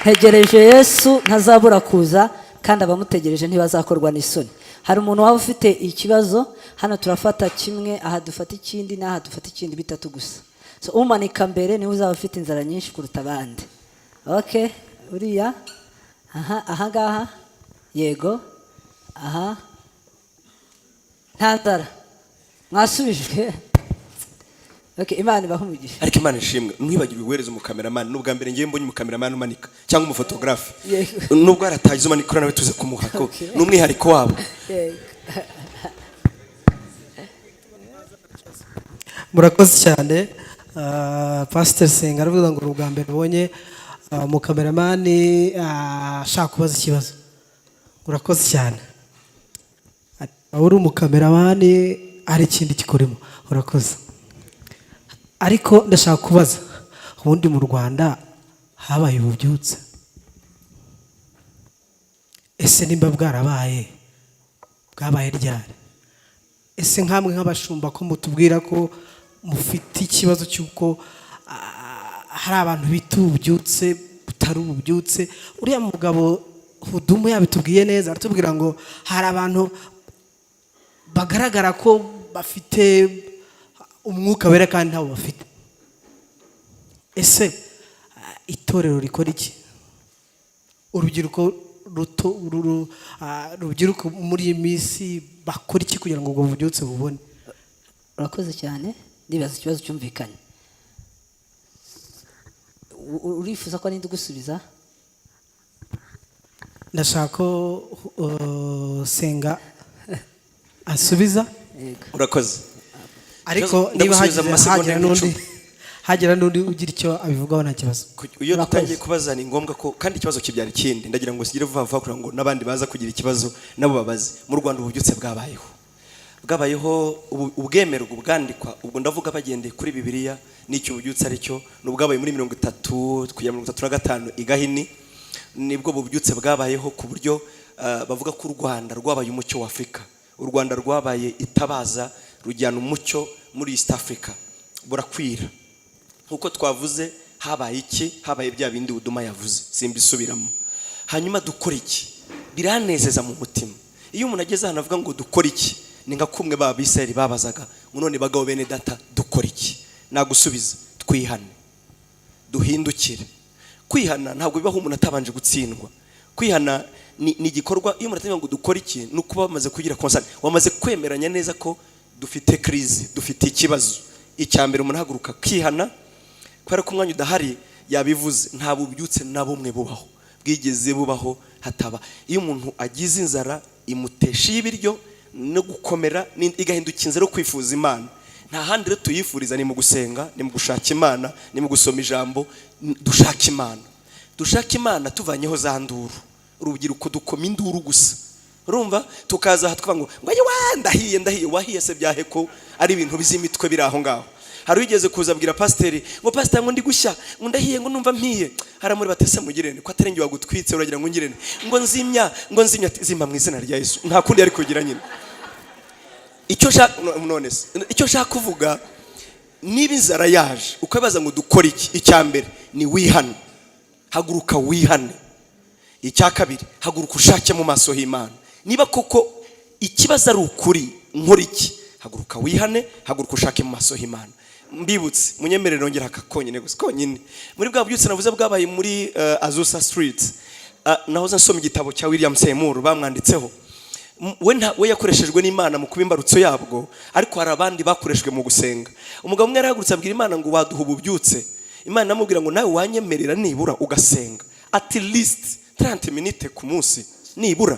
Ntegereje Yesu, ntazabura kuza, kandi abamutegereje ntibazakorwa n'isoni. Hari umuntu waba ufite ikibazo hano? Turafata kimwe aha, dufata ikindi n'aha, dufata ikindi, bitatu gusa. So umanika mbere niwe uzaba ufite inzara nyinshi kuruta abandi. Okay, uriya, aha, aha ngaha, yego, aha nta nzara, mwasubijwe. Okay, Imana ibahe umugisha. Ariko Imana ishimwe, ntiwibagirwe guhereza umukameramani. N'ubwa mbere ngiye mbonye umukameramani umanika cyangwa umufotogarafe. Nubwo haratagize umanika, nawe tuze kumuha ko ni umwihariko wabo. Murakoze cyane. Pasiteri Senga aravuga ngo ni ubwa mbere ubonye umukameramani ashaka kubaza ikibazo. Urakoze cyane. Ati: "Uri umukameramani, hari ikindi kikurimo." Urakoze, ariko ndashaka kubaza: ubundi mu Rwanda habaye ububyutse? Ese nimba bwarabaye, bwabaye ryari? Ese nkamwe nk'abashumba, ko mutubwira ko mufite ikibazo cy'uko hari abantu bita ububyutse butari ububyutse? Uriya mugabo Hudumu yabitubwiye neza, aratubwira ngo hari abantu bagaragara ko bafite Umwuka Wera kandi ntabo bafite. Ese itorero rikora iki? Urubyiruko ruto rubyiruko muri iyi minsi bakora iki kugira ngo ubwo bubyutse bubone? Urakoze cyane, ndibaza ikibazo cyumvikanye. Urifuza ko ninde ugusubiza? Ndashaka ko Senga asubiza. Yego. Urakoze. Ariko niba Ndagusubiza mu masegonda hagira n'undi nk'icumi. hagira n'undi ugira icyo abivugaho, nta kibazo. Iyo Urakoze. dutangiye kubaza, ni ngombwa ko kandi ikibazo kibyara ikindi. Ndagira ngo sigire vuba vuba kugira ngo n'abandi baza kugira ikibazo nabo babaze. Mu Rwanda ububyutse bwabayeho, ubwemerwa, ubwandikwa, ubwo ndavuga bagendeye kuri Bibiliya n'icyo ububyutse ari cyo, ni ubwabaye muri 30 kugera 35 i Gahini. Nibwo bubyutse bwabayeho ku buryo bavuga ko u Rwanda rwabaye umucyo wa Afurika. U Rwanda rwabaye itabaza, rujyana umucyo muri East Africa, burakwira. Nkuko twavuze, habaye iki? Habaye bya bindi Uduma yavuze, simbisubiramo. Hanyuma dukora iki? Biranezeza mu mutima iyo umuntu ageze ahantu avuga ngo: "Dukora iki?" Ni nka kumwe ba Bisirayeli babazaga ngo: "None bagabo bene data, dukora iki?" Nagusubiza: twihane, duhindukire. Kwihana ntabwo bibaho umuntu atabanje gutsindwa. Kwihana ni igikorwa. Iyo umuntu atavuga ngo: "Dukore iki?" ni ukuba bamaze kugira consent, wamaze kwemeranya neza ko dufite crise, dufite ikibazo. Icya mbere, umuntu ahaguruka akihana, kubera ko umwanya udahari yabivuze. Nta bubyutse na bumwe bubaho, bwigeze bubaho hataba. Iyo umuntu agize inzara imutesha ibiryo no gukomera, igahinduka inzara yo kwifuza Imana. Nta handi rero tuyifuriza, ni mu gusenga, ni mu gushaka Imana, ni mu gusoma ijambo. Dushaka Imana, dushaka Imana tuvanyeho za nduru. Urubyiruko dukoma induru gusa, urumva, tukaza aha tukavuga ngo ayiwa, ndahiye, ndahiye. Wahiye se byahe, ko ari ibintu biz'imitwe biri aho ngaho? Hari wigeze kuza abwira pasiteri ngo: "Pasiteri," ngo, "ndi gushya," ngo, "ndahiye," ngo, "numva mpiye." Haramuri batese: "Mugirene ko atari njye wagutwitse, uragira ngo ngirene?" Ngo: "Nzimya," ngo, "nzimya." Ati: "Zima mu izina rya Yesu." Nta kundi yari kugira nyine. Icyo nshaka none se, icyo nshaka kuvuga, niba inzara yaje ukabaza ngo: "Dukore iki?" Icya mbere ni wihane, haguruka wihane. Icya kabiri, haguruka ushake mu maso h'Imana. Niba koko ikibazo ari ukuri, nkora iki? Haguruka wihane, haguruka ushake mu maso h'Imana. Mbibutse, munyemerere nongera aka konyine gusa, konyine. Muri bwa bubyutse navuze bwabaye muri Azusa Street, nahoze nsoma igitabo cya William Seymour bamwanditseho. We we yakoreshejwe n'Imana mu kuba imbarutso yabwo, ariko hari abandi bakoreshejwe mu gusenga. Umugabo umwe yarahagurutse abwira Imana ngo: "Waduha ububyutse?" Imana inamubwira ngo: "Nawe wanyemerera nibura ugasenga at least 30 minutes ku munsi nibura?"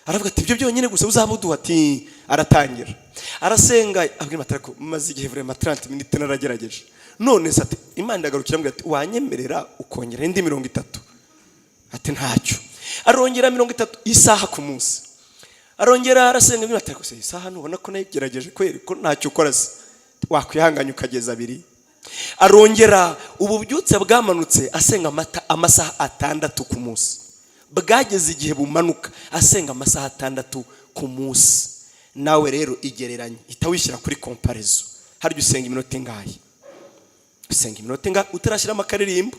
Aravuga ati: "Ibyo byonyine gusa uzaba uduha?" Ati aratangira. Arasenga, abwira Imana ko maze igihe vraiment 30 minutes naragerageje. None se, ati Imana iragarukira, ambwira ati: "Wanyemerera ukongera indi 30?" Ati: "Ntacyo." Arongera 30, isaha ku munsi. Arongera arasenga, abwira ati: "Se isaha ntubona ko nayigerageje kweri, ko ntacyo ukora? Se wakwihanganya ukageza abiri?" Arongera. Ububyutse bwamanutse asenga amata amasaha 6 ku munsi. Bwageze igihe bumanuka asenga amasaha 6 ku munsi. Nawe rero igereranye, ihita wishyira kuri comparaison. Harya usenga iminota ingahe? Usenga iminota ingahe utarashyiramo akaririmbo?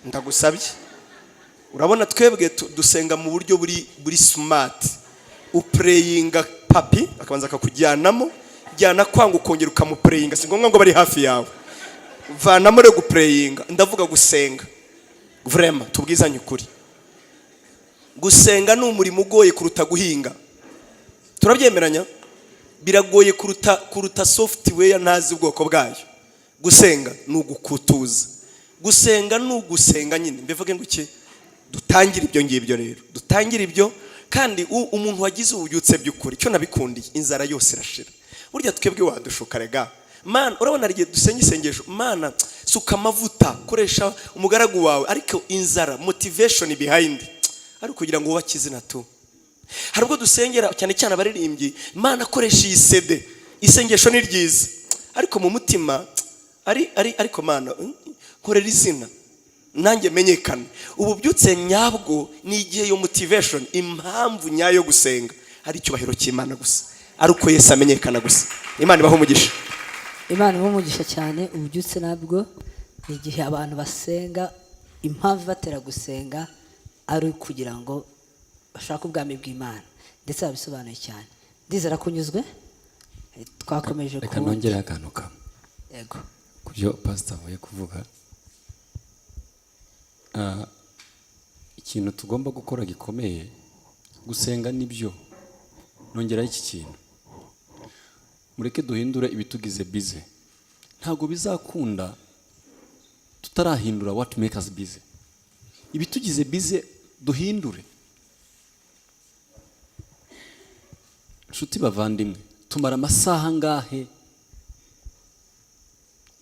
Ndagusabye. Urabona twebwe dusenga mu buryo buri smart. Upureyinga papi akabanza akakujyanamo, jyana kwanga ukongera ukamupureyinga. Si ngombwa ngo bari hafi yawe. Vanamo rero gupureyinga, ndavuga gusenga. Vraiment, tubwizanye ukuri, gusenga ni umurimo ugoye kuruta guhinga. Turabyemeranya? Biragoye kuruta software ntazi ubwoko bwayo. Gusenga ni ugukutuza, gusenga ni ugusenga nyine. Mbivuge ngo iki? Dutangire ibyo ngibyo rero, dutangire ibyo. Kandi umuntu wagize ububyutse by'ukuri, icyo nabikundiye, inzara yose irashira. Burya twebwe wadushuka rega Mana. Urabona hari igihe dusenga isengesho: "Mana, suka amavuta, koresha umugaragu wawe." Ariko inzara, motivation behind ari kugira ngo wubake izina tu. Hari ubwo dusengera, cyane cyane abaririmbyi: "Mana, koresha iyi CD." Isengesho ni ryiza, ariko mu mutima ari ariko: "Mana, nkorera izina nanjye menyekane." Ububyutse nyabwo ni igihe iyo motivation, impamvu nyayo yo gusenga, ari icyubahiro cy'Imana gusa, ari uko Yesu amenyekana gusa. Imana ibaho umugisha. Imana ibahe umugisha cyane. Ububyutse nabwo ni igihe abantu basenga, impamvu ibatera gusenga ari ukugira ngo bashake ubwami bw'Imana. Ndetse babisobanuye cyane. Ndizera ko unyuzwe. Twakomeje. Reka nongereho akantu kamwe Yego. ku byo pasita avuye kuvuga. Ikintu tugomba gukora gikomeye, gusenga nibyo, nongeraho iki kintu: mureke duhindure ibitugize busy. Ntabwo bizakunda tutarahindura what make us busy. Ibitugize busy duhindure. Nshuti bavandimwe, tumara amasaha angahe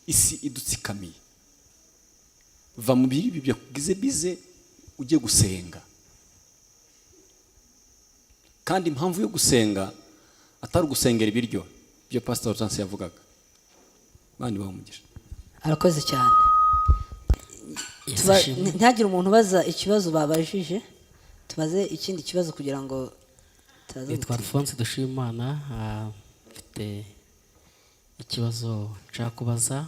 isi idutsikamiye? Va mu bibi byakugize busy ujye gusenga. Kandi impamvu yo gusenga atari ugusengera ibiryo, ibyo Pastor Hortense yavugaga. Bandi baha umugisha. Arakoze cyane. Yesu ashimwe. Ntihagire umuntu ubaza ikibazo babajije, tubaze ikindi kibazo kugira ngo tutaza Nitwa gutinda. Alphonse Dushimana, mfite ikibazo nshaka kubaza.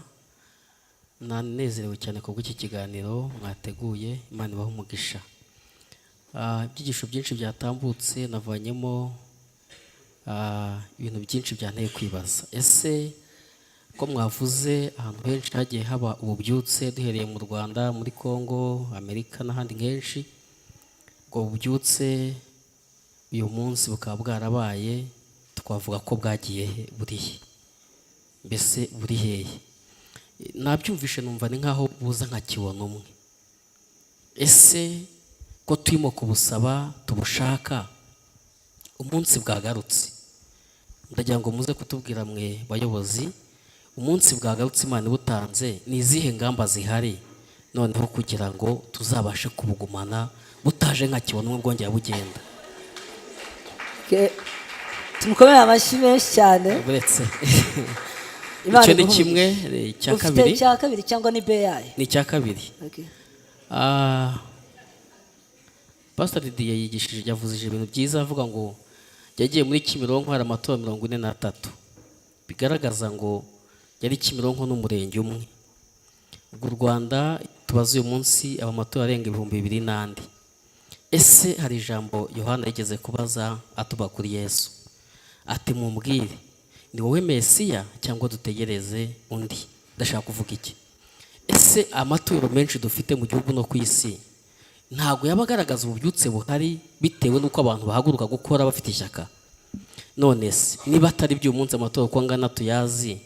Nanezerewe cyane kubw'iki kiganiro mwateguye, Imana ibahe umugisha. Ibyigisho byinshi byatambutse navanyemo ibintu byinshi byanteye kwibaza. Ese ko mwavuze ahantu henshi hagiye haba ububyutse, duhereye mu Rwanda, muri Congo, Amerika n'ahandi henshi, ubwo bubyutse uyu munsi bukaba bwarabaye, twavuga ko bwagiye he? Burihe mbese? Buri hehe? Nabyumvishe numva ni nkaho buza nka kibona umwe. Ese ko turimo kubusaba, tubushaka, umunsi bwagarutse, ndagira ngo muze kutubwira mwe bayobozi, umunsi bwagarutse Imana ibutanze, ni izihe ngamba zihari noneho kugira ngo tuzabashe kubugumana, butaje nka kibona umwe bwongera bugenda? Tumukomere amashyi menshi cyane. Uretse Imana icyo ni iguhe kimwe. umugisha. Icya Ufite kabiri. icya kabiri cyangwa ni be yayo? Ni icya kabiri. Okay. Pastor Didier yigishije, yavuze ibintu byiza, avuga ngo yagiye muri Kimironko hari amatora 43, bigaragaza ngo yari Kimironko n'umurenge umwe. Ubwo u Rwanda tubaze uyu munsi aba amatora arenga 2000 n'andi. Ese hari ijambo Yohana yigeze kubaza atuba kuri Yesu, ati: "Mumbwire, ni wowe Mesiya cyangwa dutegereze undi?" Ndashaka kuvuga iki? Ese amaturo menshi dufite mu gihugu no ku isi ntabwo yaba agaragaza ububyutse buhari, bitewe n'uko abantu bahaguruka gukora bafite ishyaka? None se niba atari by'uyu munsi, amatora uko angana tuyazi,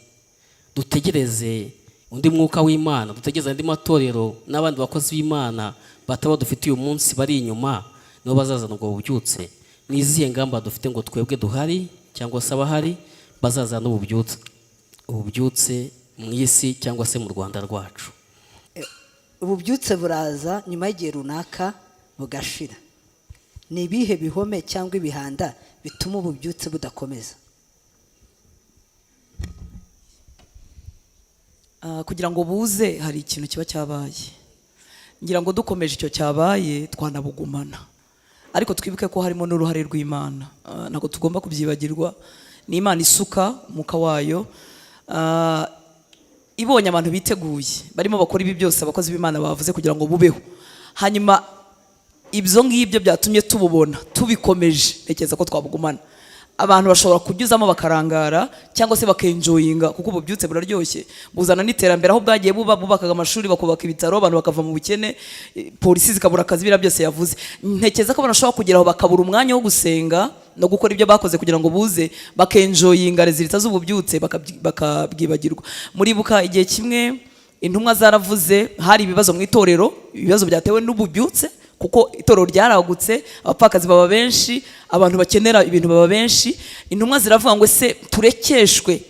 dutegereze undi mwuka w'Imana, dutegereze andi matorero n'abandi bakozi b'Imana bataba dufite uyu munsi bari inyuma, nibo bazazana ubwo bubyutse? Ni izihe ngamba dufite ngo twebwe duhari cyangwa se abahari Bazazana ububyutse mu isi cyangwa se mu Rwanda rwacu. Ububyutse buraza, nyuma y'igihe runaka bugashira. Ni ibihe bihome cyangwa ibihanda bituma ububyutse budakomeza? Kugira ngo buze, hari ikintu kiba cyabaye. Ngira ngo dukomeje icyo cyabaye, twanabugumana, ariko twibuke ko harimo n'uruhare rw'Imana. Ntabwo tugomba kubyibagirwa. Ni Imana isuka umwuka wayo. Ibonye abantu biteguye, barimo bakora ibi byose abakozi b'Imana bavuze kugira ngo bubeho. Hanyuma ibyo ngibyo byatumye tububona, tubikomeje, ntekereza ko twabugumana. Abantu bashobora kubyuzamo bakarangara cyangwa se bakenjoyinga, kuko ububyutse buraryoshye, buzana n'iterambere. Aho bwagiye buba, bubakaga amashuri, bakubaka ibitaro, abantu bakava mu bukene, polisi zikabura akazi, biriya byose yavuze. Ntekereza ko abantu bashobora kugera aho bakabura umwanya wo gusenga no gukora ibyo bakoze kugira ngo buze, bakenjoyinga résultats z'ububyutse, bakabwibagirwa. Muribuka igihe kimwe intumwa zaravuze, hari ibibazo mu itorero, ibibazo byatewe n'ububyutse, kuko itorero ryaragutse, abapfakazi baba benshi, abantu bakenera ibintu baba benshi. Intumwa ziravuga ngo: "Ese turekeshwe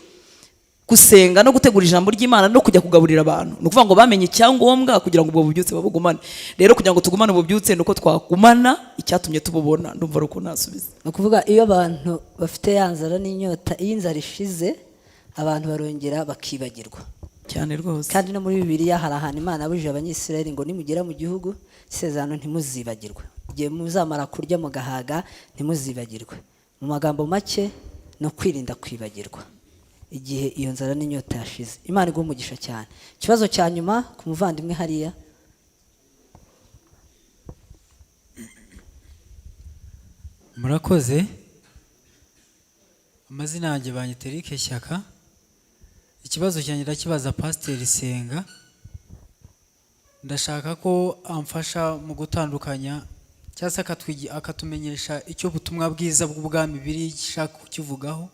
gusenga no gutegura ijambo ry'Imana no kujya kugaburira abantu?" Ni ukuvuga ngo bamenye icyangombwa kugira ngo ubwo bubyutse babugumane. Rero kugira ngo tugumane ububyutse, ni uko twagumana icyatumye tububona. Ndumva ari uko nasubiza. Ni ukuvuga iyo abantu bafite ya nzara n'inyota, iyo inzara ishize, abantu barongera bakibagirwa. Cyane rwose. Kandi no muri Bibiliya hari ahantu Imana yabujije Abanyisirayeli ngo: "Nimugera mu gihugu isezerano, ntimuzibagirwe. Igihe muzamara kurya mugahaga, ntimuzibagirwe." Mu magambo make, ni ukwirinda kwibagirwa igihe iyo nzara n'inyota yashize. Imana iguha umugisha cyane. Ikibazo cya nyuma ku muvandimwe hariya. Murakoze. Amazina yanjye banyita Eric Shyaka. Ikibazo cyanjye ndakibaza Pasiteri Senga. Ndashaka ko amfasha mu gutandukanya cyangwa se akatumenyesha icyo ubutumwa bwiza bw'ubwami biri ishaka kukivugaho,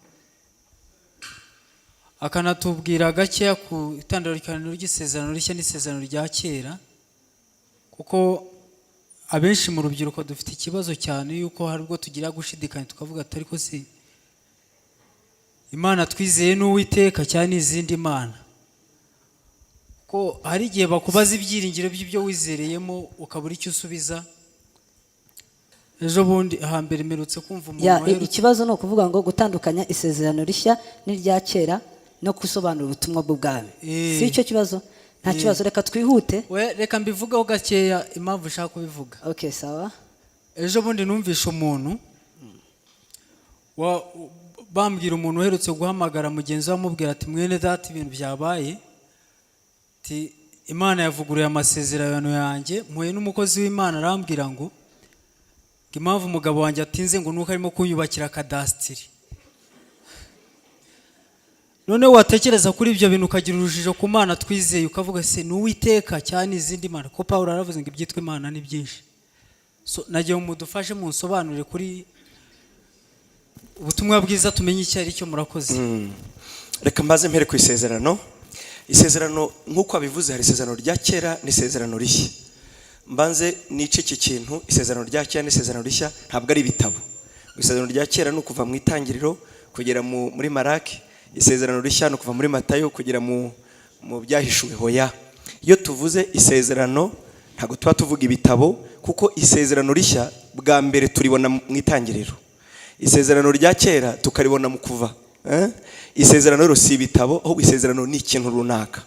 akanatubwira gakeya ku itandukaniro ry'isezerano rishya n'isezerano rya kera, kuko abenshi mu rubyiruko dufite ikibazo cyane yuko hari ubwo tugira gushidikanya, tukavuga ati: "Ariko se Imana twizeye n'Uwiteka cyane n'izindi mana?" Ko hari igihe bakubaza ibyiringiro by'ibyo wizereyemo, ukabura icyo usubiza. Ejo bundi hambere mperutse kumva umuntu waherutse Ikibazo ni ukuvuga ngo gutandukanya isezerano rishya n'irya kera no gusobanura ubutumwa bw'ubwami. Si icyo kibazo? Nta kibazo, reka twihute. We, reka mbivugeho gakeya impamvu ushaka kubivuga. Okay, sawa. Ejo bundi numvishe umuntu bambwira umuntu uherutse guhamagara mugenzi we, amubwira ati: "Mwene data, ibintu byabaye," ati: "Imana yavuguruye amasezerano yanjye, mpuye n'umukozi w'Imana, arambwira ngo impamvu umugabo wanjye atinze ngo nuko arimo kunyubakira kadasitiri." Noneho watekereza kuri ibyo bintu, ukagira urujijo ku Mana twizeye, ukavuga: "Se ni Uwiteka cyane izindi mana?" Ko Paul aravuze ngo ibyitwa imana ni byinshi. So nagiye mudufashe munsobanurire kuri ubutumwa bwiza, tumenye icyo ari cyo. Murakoze. Reka mbaze mpere ku isezerano. Isezerano, nk'uko abivuze, hari isezerano rya kera n'isezerano rishya. Mbanze nice iki kintu: isezerano rya kera n'isezerano rishya ntabwo ari ibitabo. Isezerano rya kera ni ukuva mu Itangiriro kugera muri Maraki, isezerano rishya ni ukuva muri Matayo kugera mu Byahishuwe. Hoya, iyo tuvuze isezerano ntabwo tuba tuvuga ibitabo, kuko isezerano rishya bwa mbere turibona mu Itangiriro, isezerano rya kera tukaribona mu Kuva. Eh? Isezerano rero si ibitabo, ahubwo isezerano ni ikintu runaka.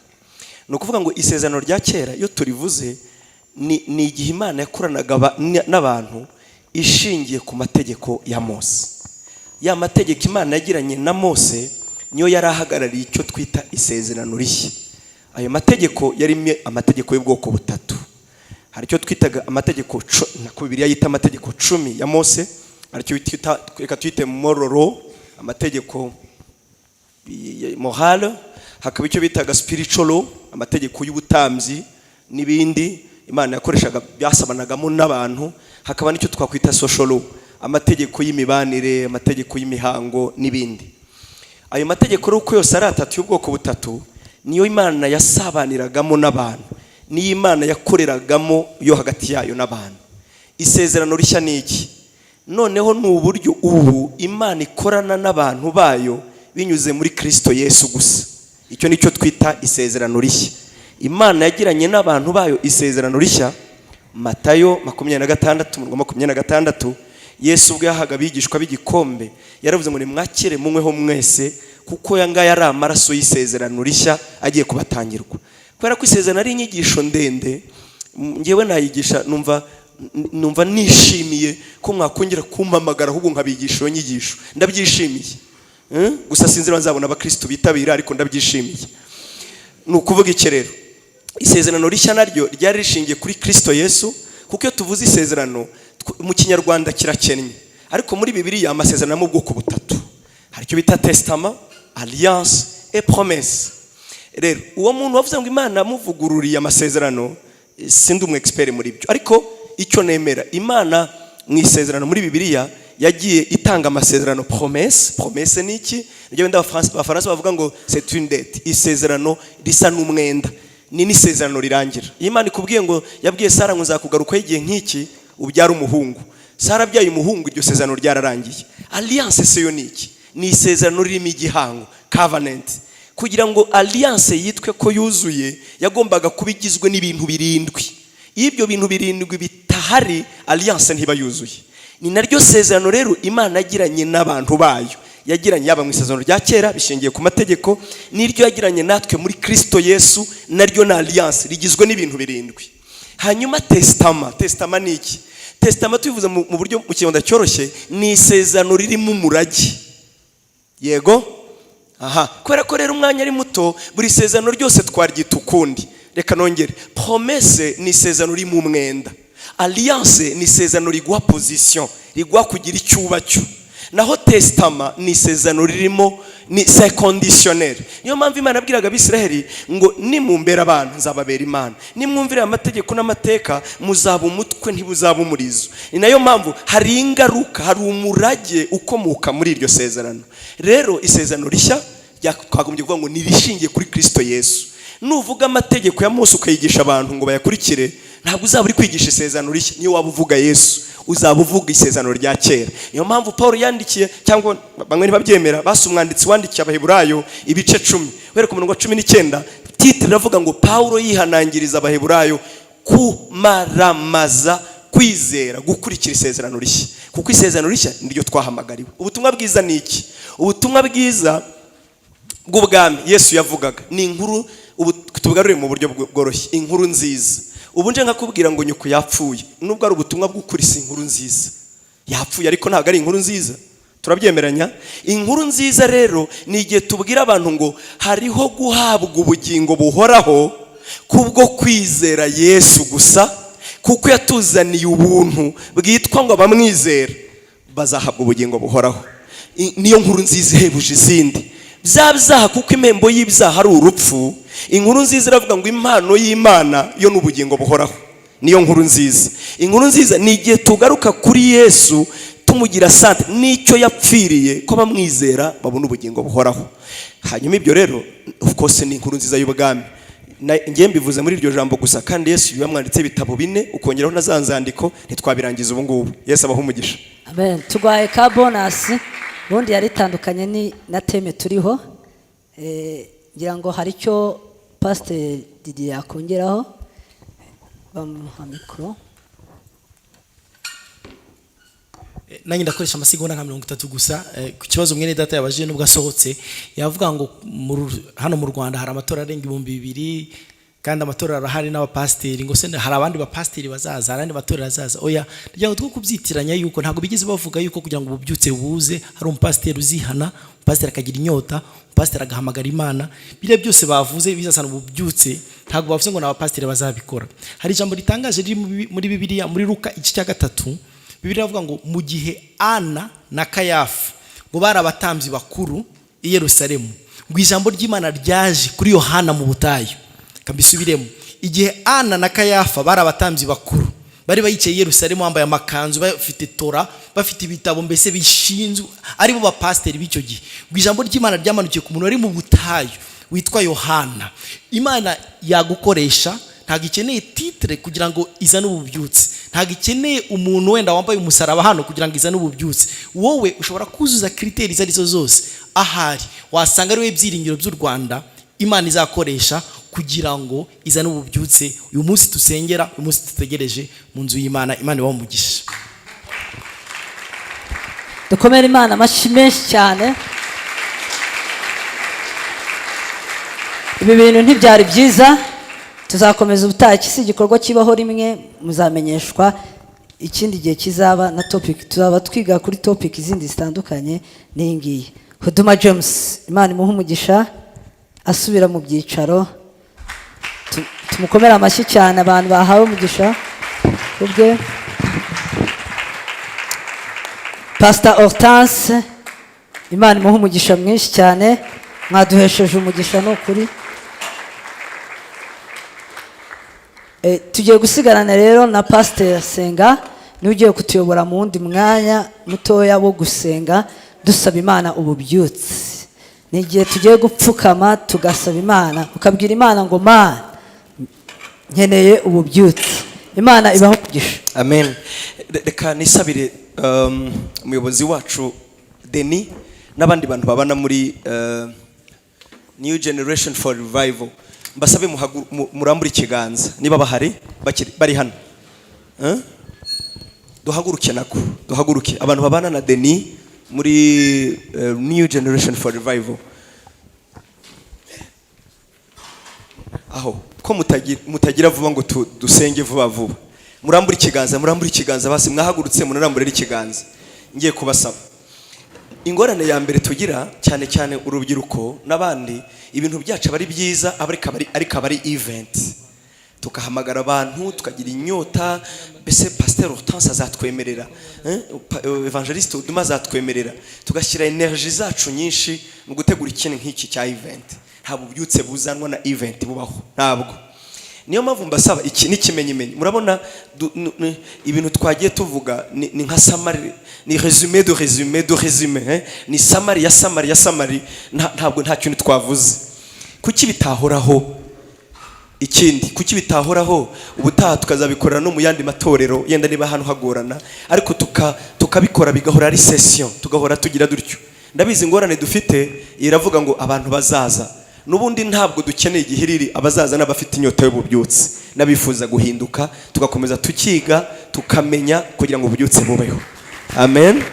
Ni ukuvuga ngo isezerano rya kera, iyo turivuze, ni igihe Imana yakoranaga n'abantu ishingiye ku mategeko ya Mose. Ya mategeko Imana yagiranye na Mose niyo yari ahagarariye icyo twita isezerano rishya. Ayo mategeko yarimo amategeko y'ubwoko butatu. Hari icyo twitaga amategeko nako Bibiliya yita amategeko 10 ya Mose, hari icyo twita, reka twite moral law, amategeko morale, hakaba icyo bitaga spiritual law, amategeko y'ubutambyi n'ibindi Imana yakoreshaga byasabanagamo n'abantu, hakaba n'icyo twakwita social law, amategeko y'imibanire, amategeko y'imihango n'ibindi. Ayo mategeko rero uko yose ari atatu y'ubwoko butatu, niyo Imana yasabaniragamo n'abantu, niyo Imana yakoreragamo yo hagati yayo n'abantu. Isezerano rishya ni iki noneho? Ni uburyo ubu Imana ikorana n'abantu bayo. Binyuze muri Kirisito Yesu gusa. Icyo nicyo twita isezerano rishya. Imana yagiranye n'abantu bayo isezerano rishya. Matayo 26, umurongo 26, Yesu ubwo yahaga abigishwa b'igikombe yaravuze ngo: "Nimwakire munyweho mwese, kuko aya ngaya ari amaraso y'isezerano rishya agiye kubatangirwa." Kubera ko isezerano ari inyigisho ndende, ngewe nayigisha, numva nishimiye ko mwakongera kumpamagara ahubwo nkabigisha iyo nyigisho, ndabyishimiye. Gusa sinzi niba nzabona abakirisitu bitabira, ariko ndabyishimiye. Ni ukuvuga iki rero? Isezerano rishya naryo ryari rishingiye kuri Kirisito Yesu, kuko iyo tuvuze isezerano mu Kinyarwanda kirakennye, ariko muri Bibiliya amasezerano ari mu bwoko butatu. Hari icyo bita testament, alliance et promesse. Rero uwo muntu wavuze ngo Imana yamuvugururiye amasezerano, sindi umu expert muri byo, ariko icyo nemera, Imana mu isezerano muri Bibiliya yagiye itanga amasezerano, promesse. Promesse ni iki? Nibyo wenda Abafaransa bavuga ngo "c'est une dette". Isezerano risa n'umwenda, ni n'isezerano rirangira. Iyo Imana ikubwiye ngo, yabwiye Sara ngo: "Nzakugarukaho igihe nk'iki ubyara umuhungu", Sara abyaye umuhungu, iryo sezerano ryararangiye. Alliance se yo ni iki? Ni isezerano ririmo igihango, covenant. Kugira ngo alliance yitwe ko yuzuye, yagombaga kuba igizwe n'ibintu birindwi. Iyo ibyo bintu birindwi bitahari, alliance ntiba yuzuye. Ni naryo sezerano rero Imana yagiranye n'abantu bayo, yagiranye yaba mu isezerano rya kera bishingiye ku mategeko, n'iryo yagiranye natwe muri Kirisito Yesu, naryo ni alliance rigizwe n'ibintu birindwi. Hanyuma testament. Testament ni iki? Testament tubivuze mu buryo mu Kinyarwanda cyoroshye, ni isezerano ririmo umurage. Yego, aha kubera ko rero umwanya ari muto, buri sezerano ryose twaryita ukundi. Reka nongere: promesse ni isezerano ririmo umwenda, alliance ni isezerano riguha position, riguha kugira icyo uba cyo, naho testament ni isezerano ririmo, ni c'est conditionnel. Niyo mpamvu Imana yabwiraga Abisiraheli ngo: "Nimumbera abana, nzababera Imana, nimwumvira amategeko n'amateka, muzaba umutwe ntibuzaba umurizo." Ni nayo mpamvu hari ingaruka, hari umurage ukomoka muri iryo sezerano. Rero isezerano rishya twagombye kuvuga ngo ni irishingiye kuri Kirisito Yesu. Nuvuga amategeko ya Mose ukayigisha abantu ngo bayakurikire, ntabwo uzaba uri kwigisha isezerano rishya. Niyo waba uvuga Yesu, uzaba uvuga isezerano rya kera. Niyo mpamvu Paul yandikiye, cyangwa bamwe ntibabyemera, basi umwanditsi wandikiye Abaheburayo ibice 10, uhereye ku murongo wa 19, titre iravuga ngo: "Paul yihanangiriza Abaheburayo kumaramaza kwizera gukurikira isezerano rishya", kuko isezerano rishya niryo twahamagariwe. Ubutumwa bwiza ni iki? Ubutumwa bwiza bw'ubwami Yesu yavugaga ni inkuru, ubu tubugarure mu buryo bworoshye, inkuru nziza. Ubu nje nkakubwira ngo nyoko yapfuye, nubwo ari ubutumwa bw'ukuri, si inkuru nziza. Yapfuye, ariko ntabwo ari inkuru nziza, turabyemeranya? Inkuru nziza rero ni igihe tubwira abantu ngo hariho guhabwa ubugingo buhoraho kubwo kwizera Yesu gusa, kuko yatuzaniye ubuntu bwitwa ngo abamwizera bazahabwa ubugingo buhoraho. Niyo nkuru nziza ihebuje izindi. Bya byaha, kuko impembo y'ibyaha ari urupfu, inkuru nziza iravuga ngo impano y'Imana yo ni ubugingo buhoraho. Niyo nkuru nziza. Inkuru nziza ni igihe tugaruka kuri Yesu, tumugira centre n'icyo yapfiriye, ko bamwizera babona ubugingo buhoraho. Hanyuma ibyo rero, of course, ni inkuru nziza y'ubwami. Ngiye mbivuze muri iryo jambo gusa, kandi Yesu yamwanditse ibitabo bine, ukongeraho na za nzandiko, ntitwabirangiza ubu ngubu. Yesu abaha umugisha. Amen. Tuguhaye ka bonus, ubundi yari itandukanye ni na thème turiho. Ngira ngo hari icyo Pasiteri Didier yakongeraho, bamuha mikoro. Nanjye ndakoresha amasegonda nka 30 gusa ku kibazo mwene data yabajije. Nubwo asohotse, yavuga ngo hano mu Rwanda hari amatora arenga 2000, kandi amatorero arahari n'abapasiteri, ngo se hari abandi bapasiteri bazaza, hari andi matorero azaza? Oya, kugira ngo two kubyitiranya, yuko ntabwo bigeze bavuga yuko kugira ngo ububyutse buze hari umupasiteri uzihana, umupasiteri akagira inyota, umupasiteri agahamagara Imana. Biriya byose bavuze bizasana ububyutse, ntabwo bavuze ngo ni abapasiteri bazabikora. Hari ijambo ritangaje riri muri Bibiliya, muri Luka igice cya 3. Bibiliya iravuga ngo mu gihe Ana na Kayafa ngo bari abatambyi bakuru i Yerusalemu, ngo ijambo ry'Imana ryaje kuri Yohana mu butayu. Kambisubiremo: igihe Ana na Kayafa bari abatambyi bakuru, bari bayicaye i Yerusalemu, bambaye amakanzu, bafite Tora, bafite ibitabo, mbese bishinzwe, aribo bapasiteri b'icyo gihe, ngo ijambo ry'Imana ryamanukiye ku muntu wari mu butayu witwa Yohana. Imana yagukoresha, ntabwo ikeneye titre kugira ngo izane ububyutse. Ntabwo ikeneye umuntu wenda wambaye umusaraba hano kugira ngo izane ububyutse. Wowe ushobora kuzuza critères izo arizo zose, ahari wasanga ari we byiringiro by'u Rwanda Imana izakoresha kugira ngo izane ububyutse uyu munsi dusengera, uyu munsi dutegereje mu nzu y'Imana. Imana ibahe umugisha. Dukomere Imana amashyi menshi cyane. Ibi bintu ntibyari byiza, tuzakomeza ubutaha. Iki si igikorwa kibaho rimwe, muzamenyeshwa ikindi gihe kizaba na topic, tuzaba twiga kuri topic izindi zitandukanye n'iyi ngiyi. Huduma James, Imana imuhe umugisha, asubira mu byicaro. Tumukomere amashyi cyane, abantu bahawe umugisha ubwe. Pastor Hortense, Imana imuhe umugisha mwinshi cyane, mwaduhesheje umugisha ni ukuri. Tugiye gusigarana rero na Pastor Senga, niwe ugiye kutuyobora mu wundi mwanya mutoya wo gusenga dusaba Imana ububyutse. Ni igihe tugiye gupfukama tugasaba Imana, ukabwira Imana ngo Mana nkeneye ububyutse. Imana ibaho umugisha. Amen. Reka nisabire umuyobozi wacu Denis n'abandi bantu babana muri New Generation for Revival, mbasabe murambure ikiganza niba bahari, bari hano. Duhaguruke nako, duhaguruke abantu babana na Denis muri New Generation for Revival. Aho ko mutagira vuba ngo dusenge vuba vuba. Murambure ikiganza, murambure ikiganza, basi mwahagurutse munarambure ikiganza. Ngiye kubasaba. Ingorane ya mbere tugira cyane cyane urubyiruko n'abandi, ibintu byacu aba ari byiza, ariko aba ari event. Tukahamagara abantu tukagira inyota, mbese Pasteur Hortense azatwemerera, Evangeliste Uduma azatwemerera, tugashyira energy zacu nyinshi mu gutegura ikintu nk'iki cya event. Nta bubyutse buzanwa na event bubaho, ntabwo. Niyo mpamvu mbasaba iki n'ikimenyimenyi. Murabona ibintu twagiye tuvuga ni nka summary, ni résumé de résumé de résumé, Ni summary ya summary ya summary. Ntabwo nta kintu twavuze. Kuki bitahoraho? Ikindi, kuki bitahoraho? Ubutaha tukazabikorera no mu yandi matorero, yenda niba hano hagorana, ariko tukabikora bigahora ari session, tugahora tugira dutyo. Ndabizi ingorane dufite iravuga ngo abantu bazaza. Nubundi ntabwo dukeneye igihiriri, abazaza n'abafite inyota y'ububyutse n'abifuza guhinduka, tugakomeza tukiga tukamenya kugira ngo ububyutse bubeho. Amen.